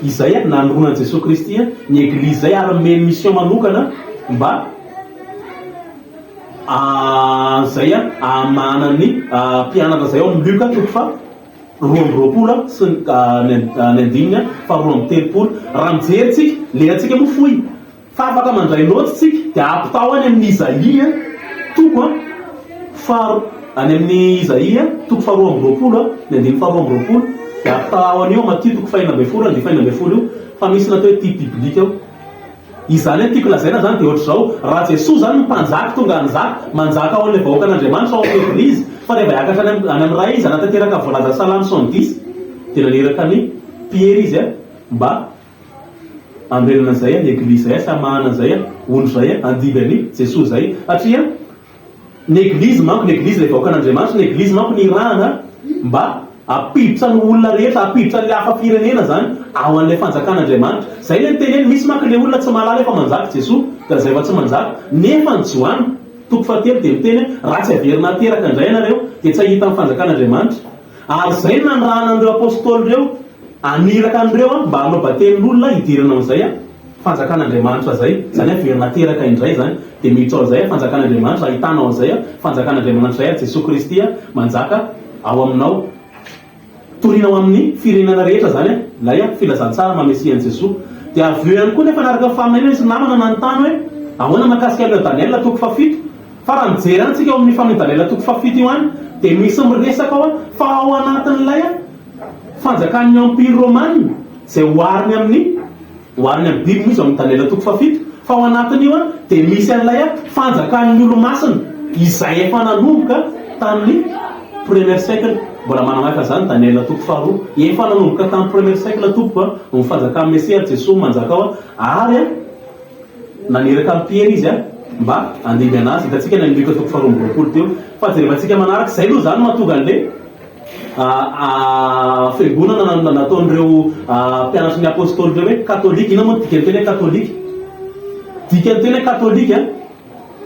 izay nanoronan'i Jesoa Kristy ny Eglizy izay ary nomeny mission manokana mba Izay hamahana ny mpianatra izay ao amin'ny Lioka toko faha 22 sy ny andininy faha 32. Raha mijery tsika, lerantsika moa fohy fa afaka mandray naoty tsika dia ampitao any amin'ny Izaia toko faha. Any amin'ny Izaia toko faharoa amby roapolo ny andininy faharoa amby roapolo dia ampitahao an'io Matio toko fahenina ambin'ny folo andininy fahenina ambin'ny folo io fa misy ny atao hoe type biblique ao. Izany hoe tiako lazaina izany dia ohatr'izao, raha Jesoa izany no mpanjaka tonga hanjaka, manjaka ao amin'ilay vahoakan'Andriamanitra ao amin'ny Eglizy, fa rehefa hiakatra any amin'ny any amin'ny Ray izy hanatanteraka ny voalazan'ny Salamo 110 dia naniraka an'i Piera izy mba hanorenana an'izay Eglizy izay sy hamahana an'izay ondry izay handimby an'i Jesoa izay satria Ny Eglizy manko, ny Eglizy ilay vahoakan'Andriamanitra, ny Eglizy manko nirahana mba hampiditra ny olona rehetra, hampiditra an'ilay hafa firenena izany ao an'ilay fanjakan'Andriamanitra. Izay ilay niteneny, misy manko ilay olona tsy mahalala efa manjaka Jesoa, dia lazainy fa tsy manjaka. Nefa ny Joany, toko fahatelo dia miteny hoe, raha tsy averina hateraka indray ianareo dia tsy hahita ny fanjakan'Andriamanitra. Ary izay no nanirahana an'ireo Apostoly ireo, haniraka an'ireo mba hanao batemin'olona hidirana amin'izay Fanjakan'Andriamanitra izay. Izany hoe averina ateraka indray izany. Dia miditra ao amin'izay Fanjakan'Andriamanitra, ahitana ao amin'izay Fanjakan'Andriamanitra izay ary Jesoa Kristy manjaka ao aminao. Torina ho amin'ny firenena rehetra izany ilay filazantsara maha Mesia an'i Jesoa. Dia avy eo ihany koa nefa araka ny faminaniana nisy namana nanontany hoe ahoana mahakasika an'ireo Daniela toko fahafito. Fa raha mijery any tsika ao amin'ny famin'ny Daniela toko fahafito io any dia misy miresaka ao fa ao anatin'ilay fanjakan'ny empire romana izay ohariny amin'ny ohariny amin'ny biby moa izy ao amin'ny Daniela toko fahafito fa ao anatin'io dia misy an'ilay fanjakan'ny olomasina izay efa nanomboka tamin'ny premier siècle mbola manamafy an'izany Daniela toko faharoa efa nanomboka tamin'ny premier siècle tompoko ny fanjakan'ny Mesia ary Jesoa manjaka ao ary Naniraka an'i Piera izy mba handimby an'azy. Hitantsika ny amin'ny Lioka toko faharoa amby roapolo teo. Fa jerevantsika manaraka, izay aloha izany no mahatonga an'ilay fiangonana nataon'ireo mpianatry ny apostoly ireo hoe katolika. Inona moa ny dikan'ny teny hoe katolika? Dikan'ny teny hoe katolika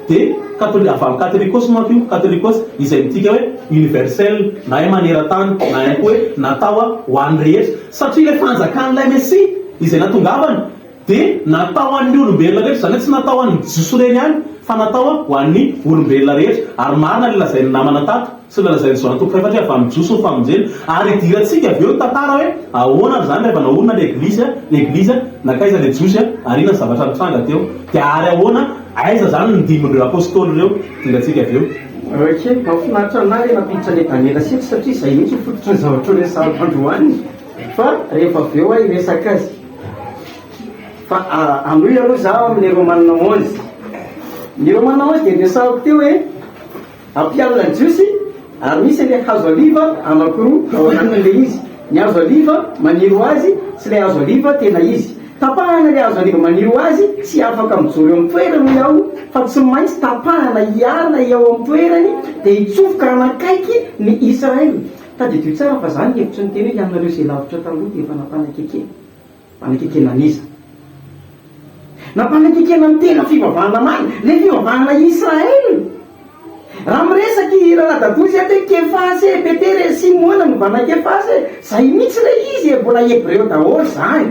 dia katolika, avy amin'ny katolikos manko io, katolikos, izay midika hoe universel na hoe maneran-tany na ihany koa hoe natao ho an'ny rehetra. Satria ilay fanjakan'ilay Mesia izay natongavany Dia natao ho an'ny olombelona rehetra, izany hoe tsy natao ho an'ny Jiosy irery ihany fa natao ho an'ny olombelona rehetra. Ary marina ilay lazain'ny namana tato sy ilay lazain'i Joany toko fahefatra hoe avy amin'ny Jiosy ny famonjena. Ary idirantsika avy eo ny tantara hoe ahoana ary izany rehefa naorina ilay Eglizy, ny Eglizy, nankaiza ilay Jiosy ary inona ny zavatra nitranga teo. Dia ary ahoana, aiza izany ny dimbin'ireo Apostoly ireo? Idirantsika avy eo. Ok, mahafinaritra anah ilay nampiditra an'i Daniela setsy satria izay mihitsy no fototry ny zavatra ho resahako androany fa rehefa avy eo aho hiresaka azy. Fa hanohy aloha izaho amin'ilay Romana onze. Ny Romana onze dia niresahako teo hoe ampialina ny Jiosy ary misy ilay hazo oliva anankiroa ao anatin'ilay izy. Ny hazo oliva maniry ho azy sy ilay hazo oliva tena izy. Tapahana ilay hazo oliva maniry ho azy, tsy afaka mijoro eo amin'ny toerany hoy aho fa tsy maintsy tapahana hiala eo amin'ny toerany dia hitsofoka hanakaiky ny Israel. Tadidio tsara fa izany ny hevitry ny teny hoe ianareo izay lavitra taloha dia efa nampanakekena. Fanekekena an'iza? Nampanekekena ny tena fivavahana marina, ilay fivavahana Israel. Raha miresaka i Ranadadozy ato hoe Kefasy e, Petera e, Simona novana Kefasy e, zay mihitsy ilay izy e, mbola Hebreo daholo izany.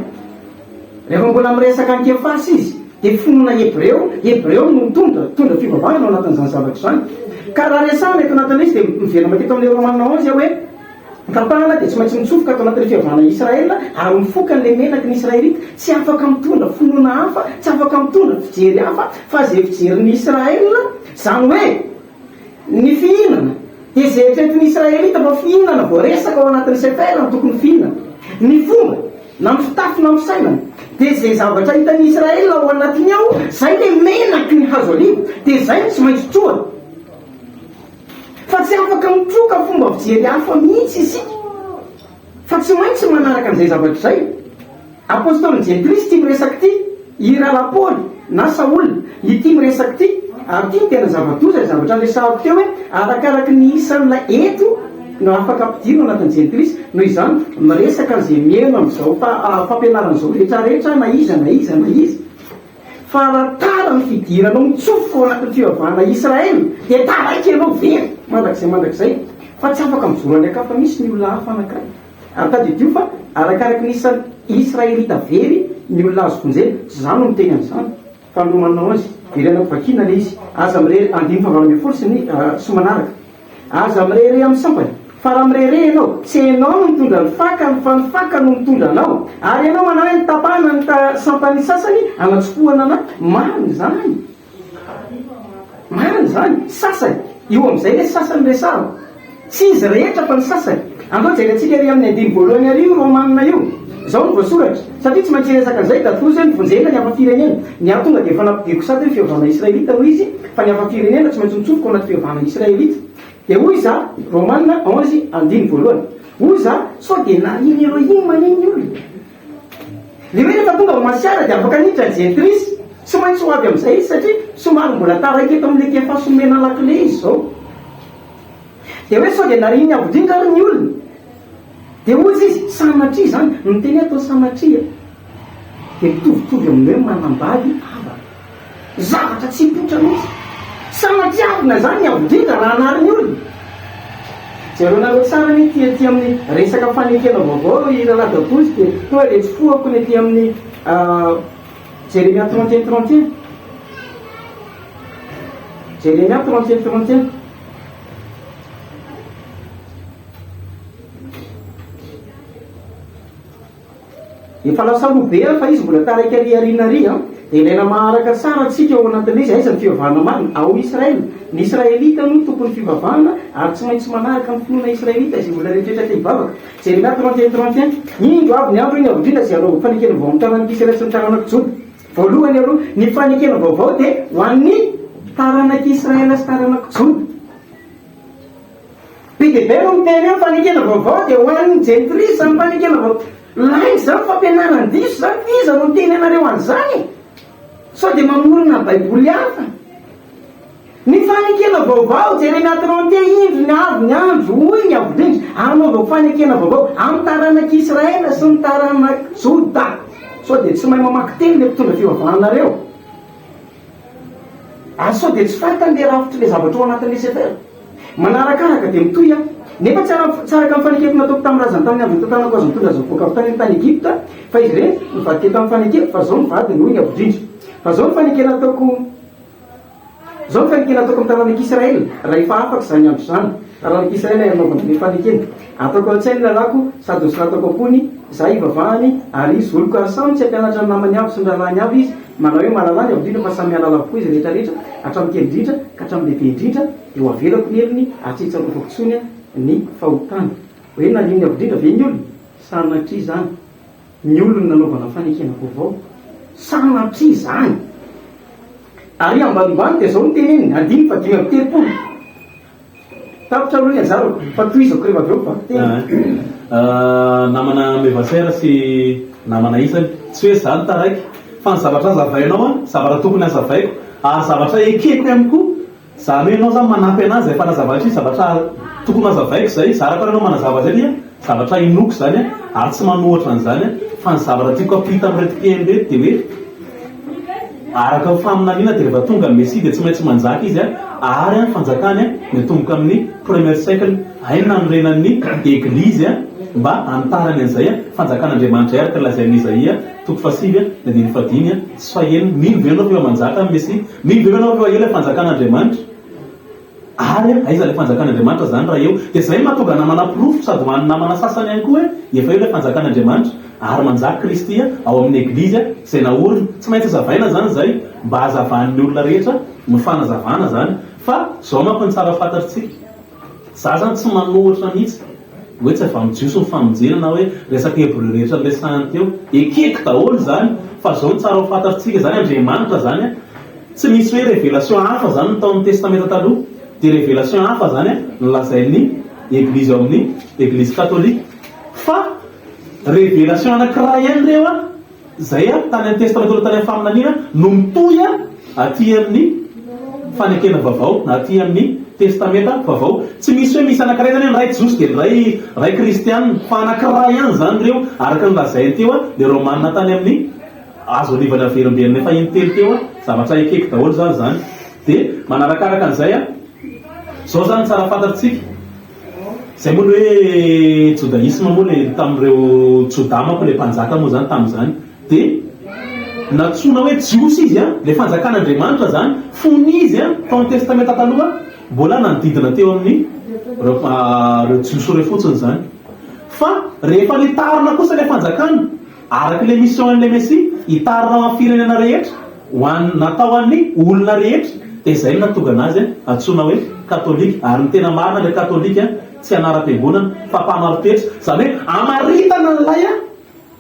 Rehefa mbola miresaka an'i Kefasy izy, dia finoana Hebreo, Hebreo no mitondra, mitondra fivavahana ao anatin'izany zavatra izany. Ka raha resahana eto anatin'ilay izy dia miverina mankety amin'ilay Romana 11 aho hoe, Ny tapahana dia tsy maintsy mitsofoka ato anatin'ny fihavana Israel ary mifoka an'ilay menaky ny Israelita. Tsy afaka mitondra finoana hafa, tsy afaka mitondra fijery hafa fa izay fijerin'ny Israel, izany hoe ny fihinana dia izay eritreretin'ny Israelita fa fihinana voaresaka ao anatin'ny Sefer no tokony fihinana. Ny fomba, na ny fitafy na ny fisainana dia izay zavatra hitan'ny Israel ao anatiny ao, izay ilay menaky ny hazo oliva, dia izay no tsy maintsy trohana. Fa tsy afaka mitroka fomba fijery hafa mihitsy isika fa tsy maintsy manaraka an'izay zavatra izay. Apostolin'i Jentilisa ity miresaka ity, i Rahalahy Paoly na Saola ity miresaka ity, ary ity no tena zava-doza, ilay zavatra niresahako teo hoe arakaraky ny isan'ilay eto no afaka ampidirina ao anatin'ny Jentilisa. Noho izany, miresaka an'izay mihaino amin'izao fampianarana izao rehetrarehetra na iza na iza na iza. Fa raha tara ny fidiranao mitsofoka ao anatin'ny fivavahana Israel dia taraiky ianao very mandrakizay mandrakizay fa tsy afaka mijoro any an-kafa misy ny olona hafa anankiray. Ary tadidio fa arakaraky ny isan'ny Israelita very ny olona azo vonjena, tsy izaho no miteny an'izany fa ny Romanina 11, verenako vakiana ilay izy, aza mirery andininy fahavalo ambin'ny folo sy ny sy manaraka. Aza mirehareha amin'ny sampany, fa raha mirehareha ianao, tsy ianao no mitondra ny fakany, fa ny faka no mitondra anao. Ary ianao manao hoe notapahana ny sampany sasany hanatsofohana anà. Marina izany. Marina izany. Sasany. Io amin'izay ilay sasany resahako. Tsy izy rehetra fa ny sasany. Andao jerentsika ery amin'ny andininy voalohany ary io Romana io. Izao no voasoratra, satria tsy maintsy hiresaka an'izay Dadatoa hoe novonjena ny hafa firenena. Ny ahy tonga dia efa nampidiriko sady hoe fivavahana israelita no izy fa ny hafa firenena tsy maintsy mitsofoka ao anaty fivavahana israelita. Dia hoy izaho, Romana 11 andininy voalohany, hoy izaho, sao dia narian'i Elohim anie ny olona? Le hoe rehefa tonga ao Masiara dia afaka niditra ny jentilisa. Tsy maintsy ho avy amin'izay izy satria somary mbola taraiky eto amin'ilay Kefasy omena lakile izy izao. Dia hoe sao dia narian'ny Avo Indrindra ary ny olona? Dia hoy izy, sanatria izany. Ny teny hoe atao sanatria dia mitovitovy amin'ny hoe manambady havana. Zavatra tsy hipoitra mihitsy. Sanatria izany ny Avo Indrindra raha hanary ny olona. Jerenareo tsara anie ity aty amin'ny resaka fanekena vaovao i Rahalahy Dadozy dia toa dia tsy fohako ny aty amin'ny Jeremia 31 31. Jeremia 31 31. Efa lasa aloha be aho fa izy mbola taraiky ary aoriana ary an! Dia ilaina maharaka tsara antsika ao anatin'ilay izy, aiza ny fivavahana marina? Ao Israel. Ny Israelita no tompon'ny fivavahana ary tsy maintsy manaraka ny finoana Israelita izay olona rehetra te hivavaka. Jeremia 31 31, Indro avy ny andro hoy ny Avo Indrindra izay hanaovako fanekena vaovao amin'ny taranak'i Israel sy ny taranak'i Joda. Voalohany aloha, ny fanekena vaovao dia ho an'ny taranak'i Israel sy taranak'i Joda. Be dia be no miteny hoe ny fanekena vaovao dia ho an'ny jentilisa ny fanekena vaovao. Lainga izany fampianaran-diso izany, iza no niteny anareo an'izany e? Sao dia mamorona baiboly hafa? Ny fanekena vaovao, Jeremia 31, Indro ny avy ny andro, hoy ny Avo Indrindra, hanaovako fanekena vaovao amin'ny taranak'i Israel sy ny taranak'i Joda. Sao dia tsy mahay mamaky teny ilay mpitondra fivavahanareo? Ary sao dia tsy fantany ilay rafitr'ilay zavatra ao anatin'ilay sefer? Manarakaraka dia mitohy aho. Nefa tsy tsy araka ny fanekeko nataoko tamin'ny razany tamin'ny andro nitantanako azy nitondra azy nivoaka avy tany amin'ny tany Egypta, fa izy ireny nivadika tamin'ny fanekeko, fa izao ny vadiny, hoy ny Avo Indrindra. Fa izao ny fanekena ataoko, izao ny fanekena ataoko amin'ny taranak'i Israel, rahefa afaka izany andro izany, taranak'i Israel hanaovana ilay fanekena. Ataoko ao an-tsainy ny lalàko, sady hosoratako am-pony, izaho hivavahany, ary izy oloko, ary samy tsy hampianatra ny namany avy sy ny rahalahiny avy izy, Manao hoe mahalala ny Avo Indrindra fa samy mahalala avokoa izy rehetra rehetra, hatramin'ny kely indrindra ka hatramin'ny lehibe indrindra, dia ho avelako ny helony ary tsy hitsarovako intsony ny fahotany. Hoe narian'ny Avo Indrindra ve ny olona? Sanatria izany. Ny olony nanaovana fanekena vaovao? Sanatria izany. Ary ambanimbany dia izao no teneniny, andininy faha-35. Tapitra aloha ny anjarako fa tohizako rehefa avy eo ny vakiteny. Namana Mevasseur sy namana isany, tsy hoe za no taraiky fa ny zavatra azavainao an, zavatra tokony azavaiko ary zavatra ekeko ihany koa, zany hoe enao zany manampy anahy zay fanazavana satria zavatra tokony hazavaiko zay, zarako ary enao manazava zay dia zavatra inoako zany an, ary tsy manohatra an'izany an, fa ny zavatra tiako ampita amin'ireto mpihaino ireto dia hoe. Araka ny faminaniana dia rehefa tonga ny Mesia dia tsy maintsy manjaka izy ary ny fanjakany miatomboka amin'ny premier siècle ay nanorenan'ny Eglizy mba hanitarany an'izay fanjakan'Andriamanitra izay araka ny lazain'i Izaia toko fahasivy ny andininy fahadimy sy fahenina. Mino ve ianao fa efa manjaka ny Mesia? Mino ve ianao fa efa eo ilay fanjakan'Andriamanitra? Ary aiza ilay fanjakan'Andriamanitra izany raha eo? Dia izay no mahatonga anah manaporofo sady ho an'ny namana sasany ihany koa hoe efa eo ilay fanjakan'Andriamanitra ary manjaka Kristy ao amin'ny Eglizy izay naoriny. Tsy maintsy hazavaina izany izay mba hazavan'ny olona rehetra ny fanazavana izany. Fa izao manko ny tsara fantatritsika, za izany tsy manohitra mihitsy hoe tsy avy amin'ny Jiosy ny famonjena na hoe resaka Hebreo rehetra noresahiny teo. Ekeko daholo izany fa izao no tsara ho fantatritsika izany, Andriamanitra izany Tsy misy hoe révélation hafa zany ny tao amin'ny testamenta taloha dia révélation hafa zany ny lazain'ny eglizy ao amin'ny eglizy katolika fa révélation anakiray ihany ireo an zay an tany amin'ny testamenta taloha tany amin'ny faminaniana no mitohy an aty amin'ny fanekena vaovao na aty amin'ny testamenta vaovao tsy misy hoe misy anakiray zany hoe ny ray jiosy dia ny ray ray kristianina fa anakiray ihany zany ireo araka ny lazainy teo an le romana tany amin'ny Azo alevana averimberina efa intelo teo a, zavatra ekeko daholo zany zany. De manarakaraka an'izay a, zao zany tsara fantatritsika, zay moa le hoe jodaisme moa le tamin'ireo jodà manko le mpanjaka moa zany tamin'izany, de nantsoina hoe jiosy izy a, le fanjakan'Andriamanitra zany fony izy a tao amin'ny testamenta taloha mbola nanodidina teo amin'ny reo reo jiosy ireo fotsiny zany, fa rehefa nitarina kosa le fanjakana, Araka ilay mission an'ilay Mesia, hitarina ho an'ny firenena rehetra, ho an'ny, natao ho an'ny olona rehetra. Dia izay no nahatonga anazy antsoina hoe katolika. Ary ny tena marina ilay katolika tsy anaram-piangonana fa mpamari-toetra. Izany hoe amaritana an'ilay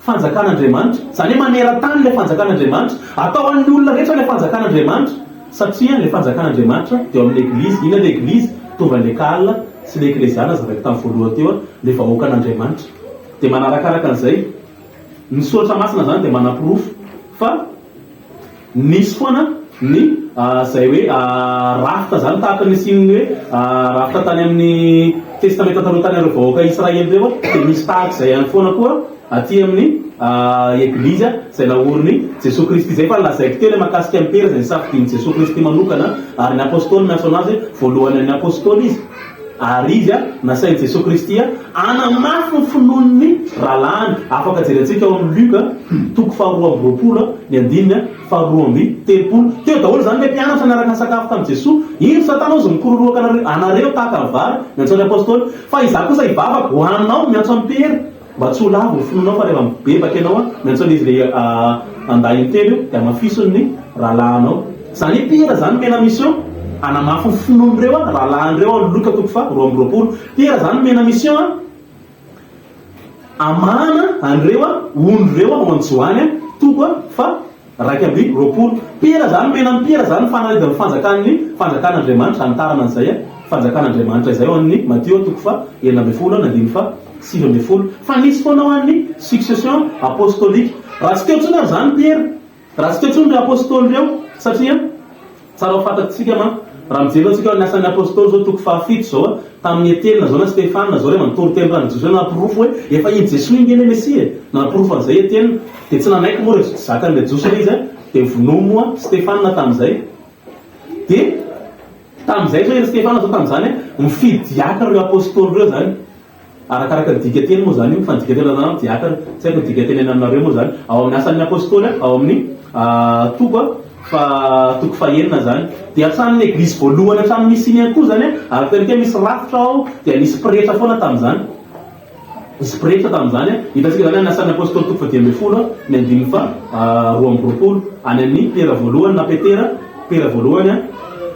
fanjakan'Andriamanitra. Izany hoe maneran-tany ilay fanjakan'Andriamanitra. Atao an'ny olona rehetra ilay fanjakan'Andriamanitra. Satria ilay fanjakan'Andriamanitra dia ao amin'ny Eglizy. Inona ilay Eglizy? Mitovy an'ilay Kal sy ilay Eklesia nazavaiko tamin'ny voalohany teo, ilay vahoakan'Andriamanitra. Dia manarakaraka an'izay, ny Soratra Masina izany dia manaporofo fa. Nisy foana ny izay hoe rafitra izany tahaka ny nisian'ny hoe rafitra tany amin'ny Testamenta Taloha tany amin'ireo vahoaka Israely ireo dia misy tahaka izay ihany foana koa aty amin'ny Eglizy izay naorin'i Jesoa Kristy. Izay efa nolazaiko teo ilay mahakasika an'i Piera izay nisafidian'i Jesoa Kristy manokana ary ny Apôstôly miantso an'azy hoe voalohany an'ny Apôstôly izy. Ary izy nasain'i Jesoa Kristy hanamafy ny finoan'ny rahalahiny. Afaka jerentsika ao amin'ny Lioka toko faharoa amby roapolo ny andininy faharoa amby telopolo. Teo daholo izany ilay mpianatra niaraka nisakafo tamin'i Jesoa. Indro Satana hozy mikororohaka anareo tahaka ny vary, miantso ny Apôstôly. Fa izaho kosa hivavaka ho anao, miantso an'i Piera. Mba tsy ho lavo ny finoanao fa rehefa mibebaka ianao an, miantso an'izy le andahy intelo io dia hamafiso ny rahalahinao. Izany hoe Piera izany nomena mission hanamafy ny finoan'ireo rahalahiny ireo ao Loka toko faha 22. Piera izany nomena mission an hamahana an'ireo ondry ireo ao amin'i Joany toko faha 21. Piera izany nomena an'i Piera izany ny fanalahidin'ny fanjakan'ny fanjakan'Andriamanitra, hanitarana an'izay fanjakan'Andriamanitra izay ao amin'ny Matio toko faha 16 ny andininy faha 19. Fa nisy foana ho an'ny succession apostolique. Raha tsy teo intsony ary izany Piera, raha tsy teo intsony ireo apostoly ireo, satria Tsara ho fantatsika manko, raha mijery antsika ao amin'ny Asan'ny Apostoly izao toko fahafito izao a, tamin'i Etiena izao na Stefana izao rehefa nitory teny tamin'i Jesoa nahaporofo hoe efa iny Jesoa iny nge ilay Mesia e, nahaporofo an'izay Etiena, dia tsy nanaiky moa ireo tsy zakan'ilay Jiosy ilay izy a, dia novonoiny moa Stefana tamin'izay. Dia tamin'izay izao i Stefana izao tamin'izany a, nifidy diakra ireo Apostoly ireo izany. Arakaraka ny dikanteny moa izany io, fa ny dikanteny anareo diakra, tsy haiko ny dikanteny any aminareo moa izany. Ao amin'ny Asan'ny Apostoly, ao amin'ny toko fa toko fahenina izany. Dia hatramin'ny Eglizy voalohany hatramin'ny nisiany ihany koa izany, araka ny hoe misy rafitra ao, dia nisy pretra foana tamin'izany. Nisy pretra tamin'izany. Hitantsika izany any Asan'ny Apostoly toko faha-15, ny andininy faha 22. Any amin'ny Piera voalohany na Petera, Piera voalohany,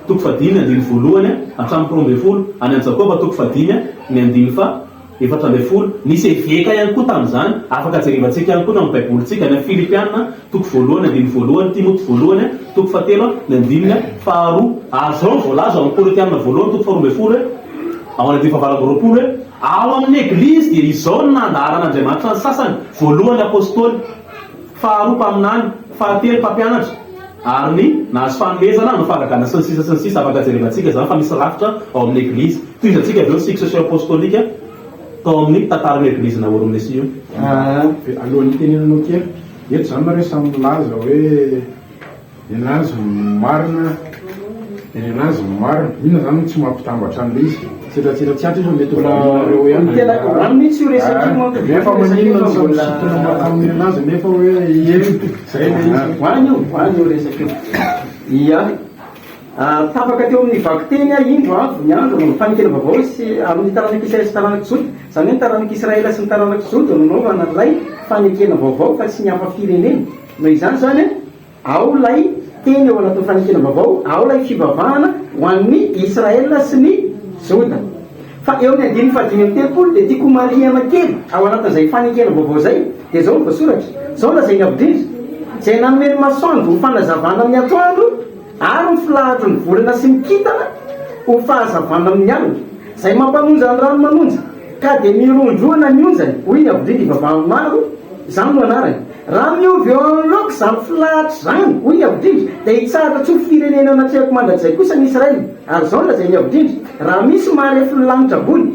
toko fahadimy, andininy voalohany hatramin'ny 12. Any amin'i Jakoba toko fahadimy. Ny andininy faha 14. Nisy eveka ihany koa tamin'izany. Afaka jerevantsika ihany koa ny ao amin'ny Baibolintsika, any amin'ny Filipiana, toko voalohany, andininy voalohany, Timoty voalohany, toko fahatelo, ny andininy faharoa. Ary izao no voalaza ao amin'ny Korintiana voalohany, toko faharoa ambin'ny folo, hoe, ao amin'ny andininy fahavalo amby roapolo, hoe, Ao amin'ny Eglizy dia izao no nandaharan'Andriamanitra ny sasany, voalohany apostoly, faharoa mpaminany, fahatelo mpampianatra, ary ny nahazo fanomezana hanao fahagagana sy ny sisa sy ny sisa Afaka jerevantsika izany fa misy rafitra ao amin'ny Eglizy. Tohizantsika avy eo ny succession apostolique tao amin'ny tantaran'io Eglizy naorin'i Mesia io. Dia alohan'ny hitenenanao kely, eto izany nareo samy milaza hoe Nenazy no marina dia nenazy no marina. Inona izany no tsy mampitambatra an'ilay izy? Tsiratsira tsy ato izy fa mety ho valianareo ihany. Tena ho any mihitsy io resaka io manko. Nefa maninona no samy misintona mankany nenazy nefa hoe eny zay ilay izy. Ho any io, ho any io resaka io. Ia. Tapaka teo amin'ny vakiteny aho, indro avy ny andro ny fanekena vaovao sy amin'ny taranak'i Israely sy taranak'i Joda. Izany hoe ny taranak'i Israely sy ny taranak'i Joda no nanaovana an'ilay fanekena vaovao fa tsy ny hafa firenena. Noho izany izany, ao ilay teny ao anatin'ny fanekena vaovao, ao ilay fivavahana ho an'ny Israel sy ny Joda. Fa eo amin'ny andininy fahadimy amby telopolo dia tiako homarihana kely ao anatin'izay fanekena vaovao izay, dia izao no voasoratra, Izao no lazain'ny Avo Indrindra, izay nanome ny masoandro ho fanazavana amin'ny atoandro, ary ny filahatry ny volana sy ny kintana ho fahazavana amin'ny alina, izay mampanonja ny rano manonja, ka dia mirohondrohana ny onjany, hoy ny Avo Indrindra ivavahan'ny maro, izany no anarany. Raha miova eo anoloako izany filahatra izany, hoy ny Avo Indrindra, dia hitsahatra tsy ho firenena eo anatrehako mandrakizay kosa ny Israely. Ary izao no lazain'ny Avo Indrindra, Raha misy maharefo ny lanitra ambony,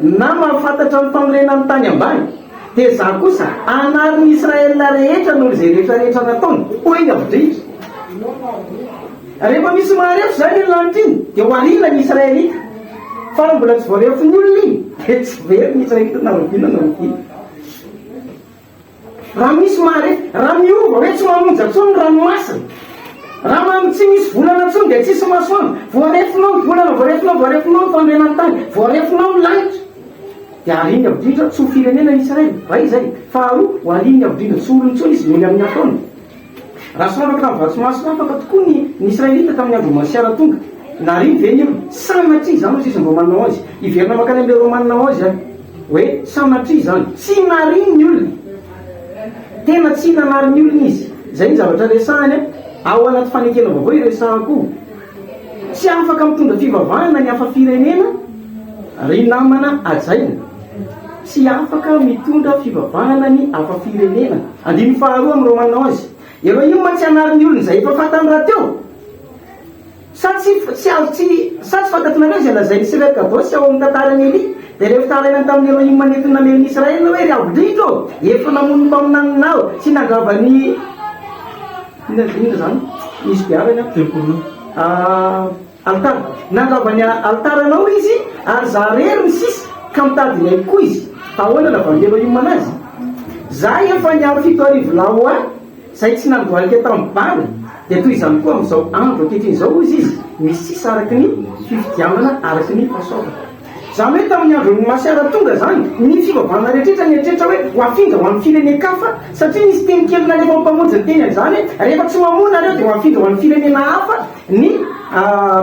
na mahafantatra ny fanorenan'ny tany ambany, dia Izaho kosa hanary ny Israel rehetra noho izay rehetra rehetra nataony, hoy ny Avo Indrindra. Rehefa misy maharefo izany iny lanitra iny, dia ho ariana ny Israelita. Fa raha mbola tsy voarefon'ny olona iny, dia tsy very ny Israelita na oviana na oviana. Raha misy mahare, raha miova hoe tsy mamonja intsony ny ranomasina, raha mam tsy misy volana intsony dia tsisy masoandro, voarefinao ny volana, voarefinao, voarefinao ny fanorenan'ny tany, voarefinao ny lanitra, dia harian'ny Avo Indrindra tsy ho firenena ny Israely. Iray izay. Faharoa, ho harian'ny Avo Indrindra tsy ho olony intsony izy noho ny amin'ny ataony. Raha solafaka tamin'ny vatosoa solafaka tokoa ny ny Israelita tamin'ny andron'i Masiara tonga, nariany ve ny olona? Sanatria izany hoy sisa ny Romana onze. Hiverina mankany amin'ilay Romana onze aho. Hoe sanatria izany. Tsy nariany ny olona. Tena tsy nanary ny olona izy. Izay ny zavatra resahany ao anaty fanekena vaovao iresahako io. Tsy afaka mitondra fivavahana ny hafa firenena ry namana hajaina. Tsy afaka mitondra fivavahana ny hafa firenena. Andininy faharoa amin'ny Romana onze. Elohim tsy hanary ny olony izay efa fantany rahateo. Sa tsy tsy azo tsy sa tsy fantatrinareo izay lazain'i Sirel Kadosh ao amin'ny tantaran'i Elia? Dia ilay fitarainany tamin'i Elohim nentiny namely ny Israel hoe, Ry Avo-drindra ô, efa namono ny mpaminaninao sy nandrava ny Inona inona izany? Nisy be havana. Tempolinao. Alitara. Nandrava ny alitaranao izy, ary za rery ny sisa, ka mitady ny aiko koa izy. Fa ahoana navalin'i Elohim anazy? Za efa niaro 7000 lahy ho ahy, izay tsy nandohalika tamin'i Bala, dia toy izany koa amin'izao andro ankehitriny izao, hozy izy, misy sisa araka ny fifidianana araka ny fahasoavana. Izany hoe tamin'ny andron'i Masiara tonga izany, ny fivavahana rehetrretra nieritreritra hoe ho afindra ho an'ny firenen-kafa, satria nisy teny kely nalefan'ny Mpamonjy niteny an'izany hoe rehefa tsy mamoa nareo dia ho afindra ho an'ny firenena hafa ny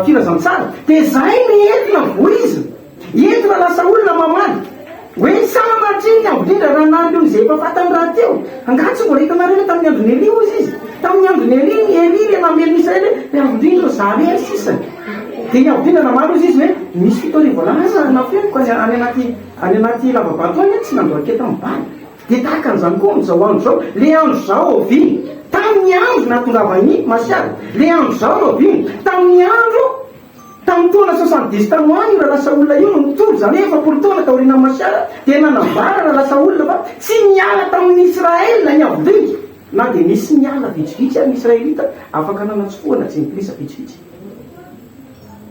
filazantsara. Dia izay no entina voizina, entina lasa olona mamaly hoe sanatria ny avo indrindra raha nandeo izay efa fantany rahateo. Angaha tsy mbola hitanareo ve tamin'ny andron'i Elia hozy izy? Tamin'ny andron'i Elia, Elia ilay namely ny Israely hoe ry avo indrindra ô, za rery sisa. Dia ny avo indrindra namaly hozy izy hoe misy 7000 lahy aza nafeniko any any anaty any anaty lava-bato any tsy nandoa keta amin'ny bala. Dia tahaka an'izany koa amin'izao andro izao, le andro izao oviana? Tamin'ny andro nahatongavan'i Masiara. Le andro izao rahoviana? Tamin'ny andro, tamin'ny taona soixante-dix tany ho any io Rahalahy Saola io no nitory, izany hoe 40 taona taorianan'i Masiara, dia nanambara Rahalahy Saola fa tsy niala tamin'i Israel ny Avo Indrindra, na dia nisy niala vitsivitsy ary ny Israelita afaka nanatsofohana jentilisa vitsivitsy.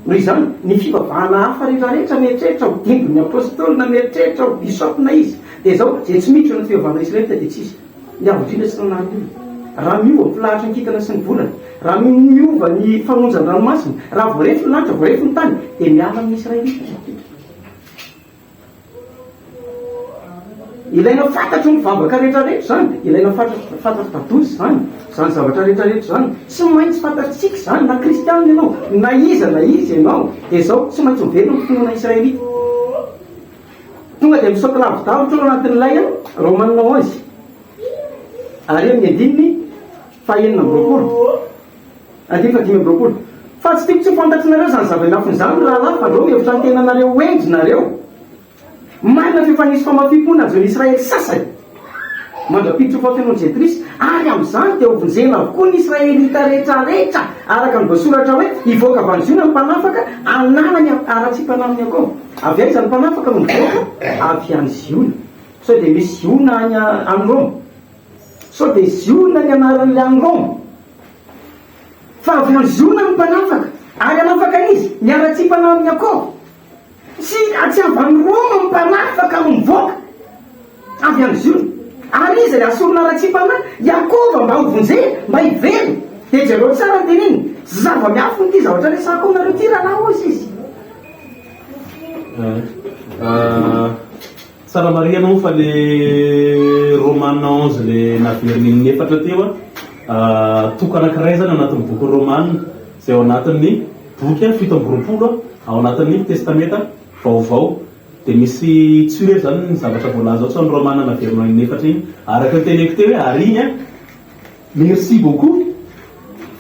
Noho izany, ny fivavahana hafa rehetrarehetra mieritreritra ho dimbin'ny Apostoly na mieritreritra ho Bishop na iza, dia izao, izay tsy miditra anaty fivavahana Israelita dia tsy izy. Ny Avo Indrindra tsy nanary olona. Raha miova ny filahatra ny kintana sy ny volana, raha miova ny fanonjan-dranomasina, raha voarefy ny lanitra, voarefy ny tany, dia miala amin'ny Israelita ny Avo Indrindra. Ilaina fantatry ny vavaka rehetra rehetra izany, ilaina fantatry tadozy izany, izany zavatra rehetra rehetra izany. Tsy maintsy fantatritsika izany, na kristianina ianao, na iza na iza ianao, dia izao, tsy maintsy miverina amin'ny finoana israelita. Tonga dia misaoty lavidavitra ao anatin'ilay Romanina 11, ary amin'ny andininy faha-26. Andininy faha-25. Fa tsy tiako tsy ho fantatrinareo izany zava-miafina izany, ry rahalahy, fandrao mihevitra ny tenanareo ho hendry nareo. Marina fa efa nisy famafiam-po nanjo ny Israely sasany, mandra-piditra ho fahafenoan'ny Jentilisa, ary amin'izany dia hovonjena avokoa ny Israelita rehetrarehetra, araka ny voasoratra hoe, Hivoaka avy any Ziona ny mpanafaka, hanala ny haratsiam-panahin'i Jakoba. Avy aiza ny mpanafaka no mivoaka? Avy any Ziona. Sao dia misy Ziona any any Roma? Sao dia Ziona ny anaran'ilay any Roma? Fa avy any Ziona ny mpanafaka, ary hanafaka an'iza? Ny haratsiam-panahin'i Jakoba. Tsy tsy avy any Roma ny mpanafaka no mivoaka, avy any Ziona. Ary iza ilay hasorona haratsiam-panahy? Jakoba mba hovonjena, mba hiverina. Dia jereo tsara ny teniny, zava-miafina ity zavatra resahako aminareo ity rahalahy, hoy izy. Tsara marihana moa fa le Romana 11 le naveriny in'efatra teo a, toko anankiray zany ao anatin'ny boky Romana izay ao anatin'ny boky 27 ao anatin'ny Testamenta Vaovao. Dia misy tsy hoe zany ny zavatra voalaza ao, tsy ny Romana naverinao in'efatra iny. Araka ny teneniko teo hoe ary iny a, Merci beaucoup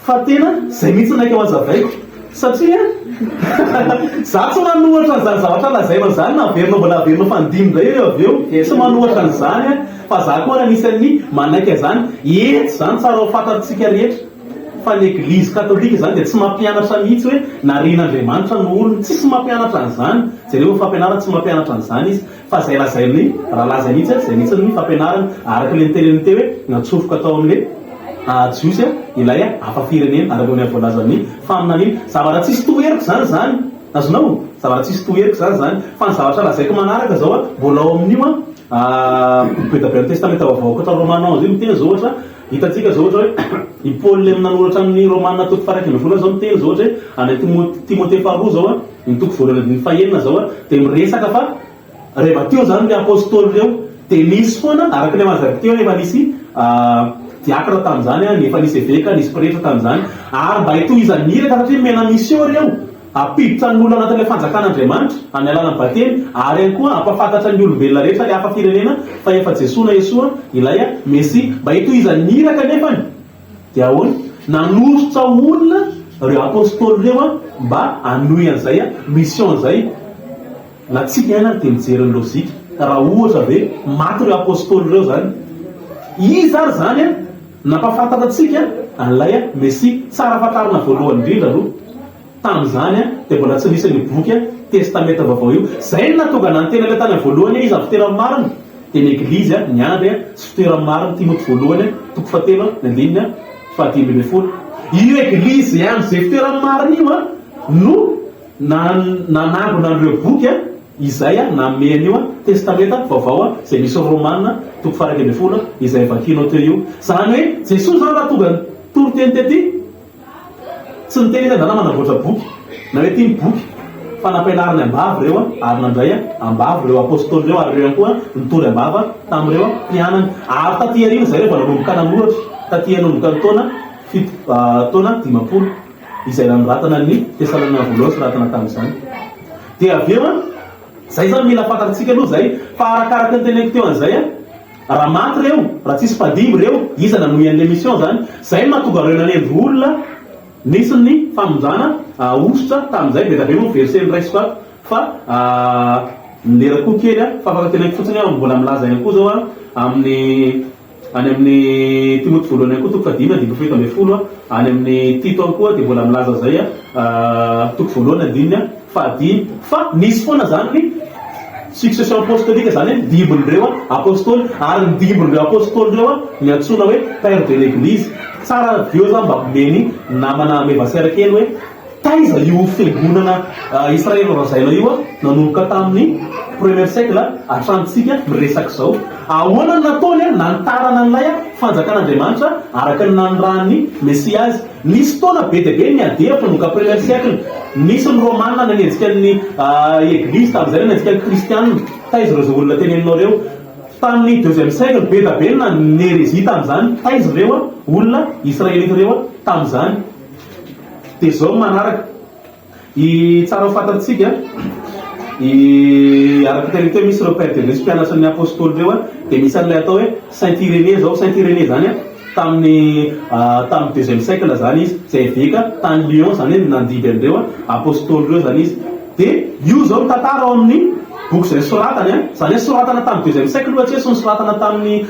fa tena zay mihitsy naika ho azavaiko satria za tsy manohatra an'izany zavatra lazainao zany na averinao mbola averinao fanidiny indray eo avy eo tsy manohatra an'izany aho fa za koa ary anisan'ny manaiky an'izany eto zany tsara ho fantatsika rehetra fa ny eglizy katolika zany dia tsy mampianatra mihitsy hoe narian'Andriamanitra no olony tsisy mampianatra an'izany jereo ny fampianarany tsy mampianatra an'izany izy Fa izay lazain'i Ralaza mihitsy, izay mihitsy ny fampianarany, araka ilay noteneniny teo hoe natsofoka tao amin'ilay Jiosy ilay hafa firenena, araka ny voalazan'ny faminaniana. Zavatra tsisy toheriko izany izany. Azonao? Zavatra tsisy toheriko izany izany. Fa ny zavatra lazaiko manaraka izao, mbola ao amin'io be dia be amin'ny Testamenta Vaovao ankoatra Romana 11 io miteny izao ohatra, hitantsika izao ohatra hoe i Paoly ilay nanoratra ny Romana toko faha-11 izao miteny izao ohatra hoe any Timothée faharoa izao, Ny toko voalohany andininy fahenina izao dia miresaka fa rehefa teo izany ireo apostoly ireo dia nisy foana, araka ilay mazava teo, efa nisy diakra tamin'izany, efa nisy eveka, nisy pretra tamin'izany, ary mba hitohizan'ny iraka satria nomena mission ireo, hampiditra ny olona anatin'ilay fanjakan'Andriamanitra amin'ny alalan'ny batemy, ary ihany koa hampahafantatra ny olombelona rehetra ilay hafa firenena fa efa Jesoa na Yesua ilay Mesia. Mba hitohizan'ny iraka anefany dia ahoana? Nanoritra olona ireo apostoly ireo mba hanohy an'izay mission izay. Na tsika ihany ary dia mijery ny lojika, raha ohatra ve maty ireo apostoly ireo izany, iza ary izany nampahafantatra antsika an'ilay Mesia? Tsara fantarina voalohany indrindra aloha, tamin'izany dia mbola tsy nisy an'io boky Testamenta Vaovao io. Izay no nahatonga nanonteny an'ilay tany voalohany hoe iza ny fitoeran'ny marina? Dia ny Eglizy niandry sy fitoeran'ny marina, Timoty voalohany toko fahatelo ny andininy fahadimy ambin'ny folo. Io Eglizy ihany izay fitoeran'ny marina io no Nanangona an'ireo boky izay nanome an'io Testamenta Vaovao izay misy Romana toko faha-11 izay vakianao teo io. Izany hoe Jesoa izany raha tonga nitory teny tety, tsy niteny izy hoe ndana manamboatra boky na hoe ity ny boky fa nampianariny am-bava ireo ary nandray am-bava ireo Apostoly ireo ary ireo ihany koa nitory am-bava tamin'ireo mpianany. Ary taty aoriana izay ireo vao nanomboka nanoratra, taty nanomboka ny taona fito taona 50. Izay nanoratana ny Tesaloniana Voalohany soratana tamin'izany. Dia avy eo an, izay izany mila fantatsika aloha izay, fa arakaraka ny teneniko teo an'izay an, raha maty ireo, raha tsisy mpandimby ireo, iza nanohy an'ilay mission izany? Izay no nahatonga ireo nanendry olona, nisy ny famonjana hosotra tamin'izay, be dia be moa ny verset noraisiko ato, fa ny lera koa kely an, fa afaka teneniko fotsiny aho, mbola milaza ihany koa izao an, amin'ny. Any amin'ny Timoty voalohany ihany koa toko fahadimy andininy fahafito ambin'ny folo, any amin'ny Tito ihany koa dia mbola milaza izay toko voalohany andininy fahadimy fa nisy foana izany ny succession apostolique izany hoe dimbin'ireo apostoly ary ny dimbin'ireo apostoly ireo ny antsoina hoe père de l'église. Tsara avy eo izany mba omeny namana Mevasera kely hoe Taiza io fiangonana Israely nolazaina io nanomboka tamin'ny premier siècle hatramintsika miresaka izao? Ahoana no nataony nanitarana an'ilay fanjakan'Andriamanitra araka ny nanirahan'ny Mesia azy? Nisy fotoana be dia be niady hevitra nanomboka premier siècle. Nisy ny Romana nanenjika ny Eglizy tamin'izay nanenjika ny Kristiana. Taiza ireo izay olona teneninao ireo? Tamin'ny deuxième siècle be dia be ny hérésie tamin'izany. Taiza ireo olona Israelita ireo tamin'izany? Dia izao ny manaraka, i tsara ho fantatsika, i araka ny teniko teo misy ireo père de l'église mpianatry ny apostoly ireo an, dia misy an'ilay atao hoe Saint Irénée izao, Saint Irénée izany an, tamin'ny tamin'ny deuxième siècle izany izy, izay eveka tany Lyon, izany hoe nandimby an'ireo apostoly ireo izany izy. Dia io izao ny tantara ao amin'ny boky izay nosoratany an, izany hoe soratana tamin'ny deuxième siècle ohatra hoe tsy nosoratana tamin'ny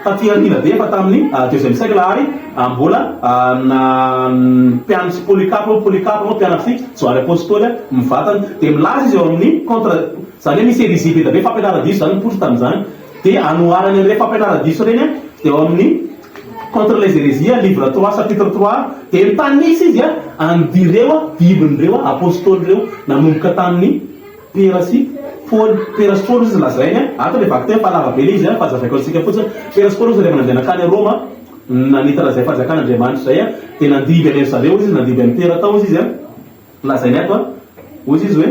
Taty aoriana be fa tamin'ny deuxième siècle ary mbola na mpianatr'i Polycarpe, Polycarpe moa mpianatr'i Johany Apostoly mivantana dia milaza izy eo amin'ny contre izany hoe misy hérésie be dia be fampianaran-diso izany nipoitra tamin'izany dia anoharany an'ireny fampianaran-diso ireny dia ao amin'ny contre les hérésies livre 3 chapitre 3 dia mitanisa izy an'ireo dibin'ireo apostoly ireo nanomboka tamin'ny Piera sy Paoly. Piera sy Paoly ozy lazainy a, ato le vakiteny fa lava be le izy a, fa hazavaiko antsika fotsiny. Piera sy Paoly ozy rehefa nandeha nankany Roma, nanitatra izay fanjakan'Andriamanitra izay a, dia nandimby an'i ry zareo ozy izy, nandimby an'i Piera tao ozy izy a, lazainy ato a, ozy izy hoe,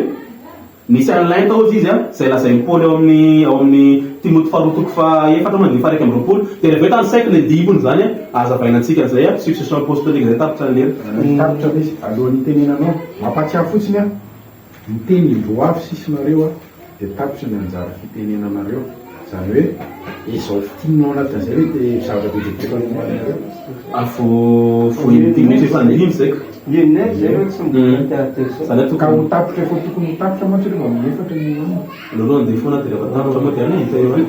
nisy an'i tao ozy izy a, izay lazain'i Paoly ao amin'ny ao amin'ny Timoty faharoa toko fahaefatra moa andininy faha-21, dia rehefa avy eo tanisaiko le dimbiny izany a, hazavaina antsika an'izay a, succession apostolique izay tapitra ny lera. Tapitra ve izy? Alohan'ny hitenenanao, mampahatsiahy fotsiny aho. Miteny indroa avy sisa nareo a dia tapitra ny anjara fitenenanareo, izany hoe izao fintinina ao anatin'izay ve dia zavatra be dia be efa nomaninareo? Avo vohiny dimy minitra efa nidiny zay ka. Zany Ka ho tapitra efa tokony ho tapitra mantsy rehefa amin'ny efatra ny eo aminy. Aleo aloha handeha foana dia rehefa tapitra moa dia any hita eo e.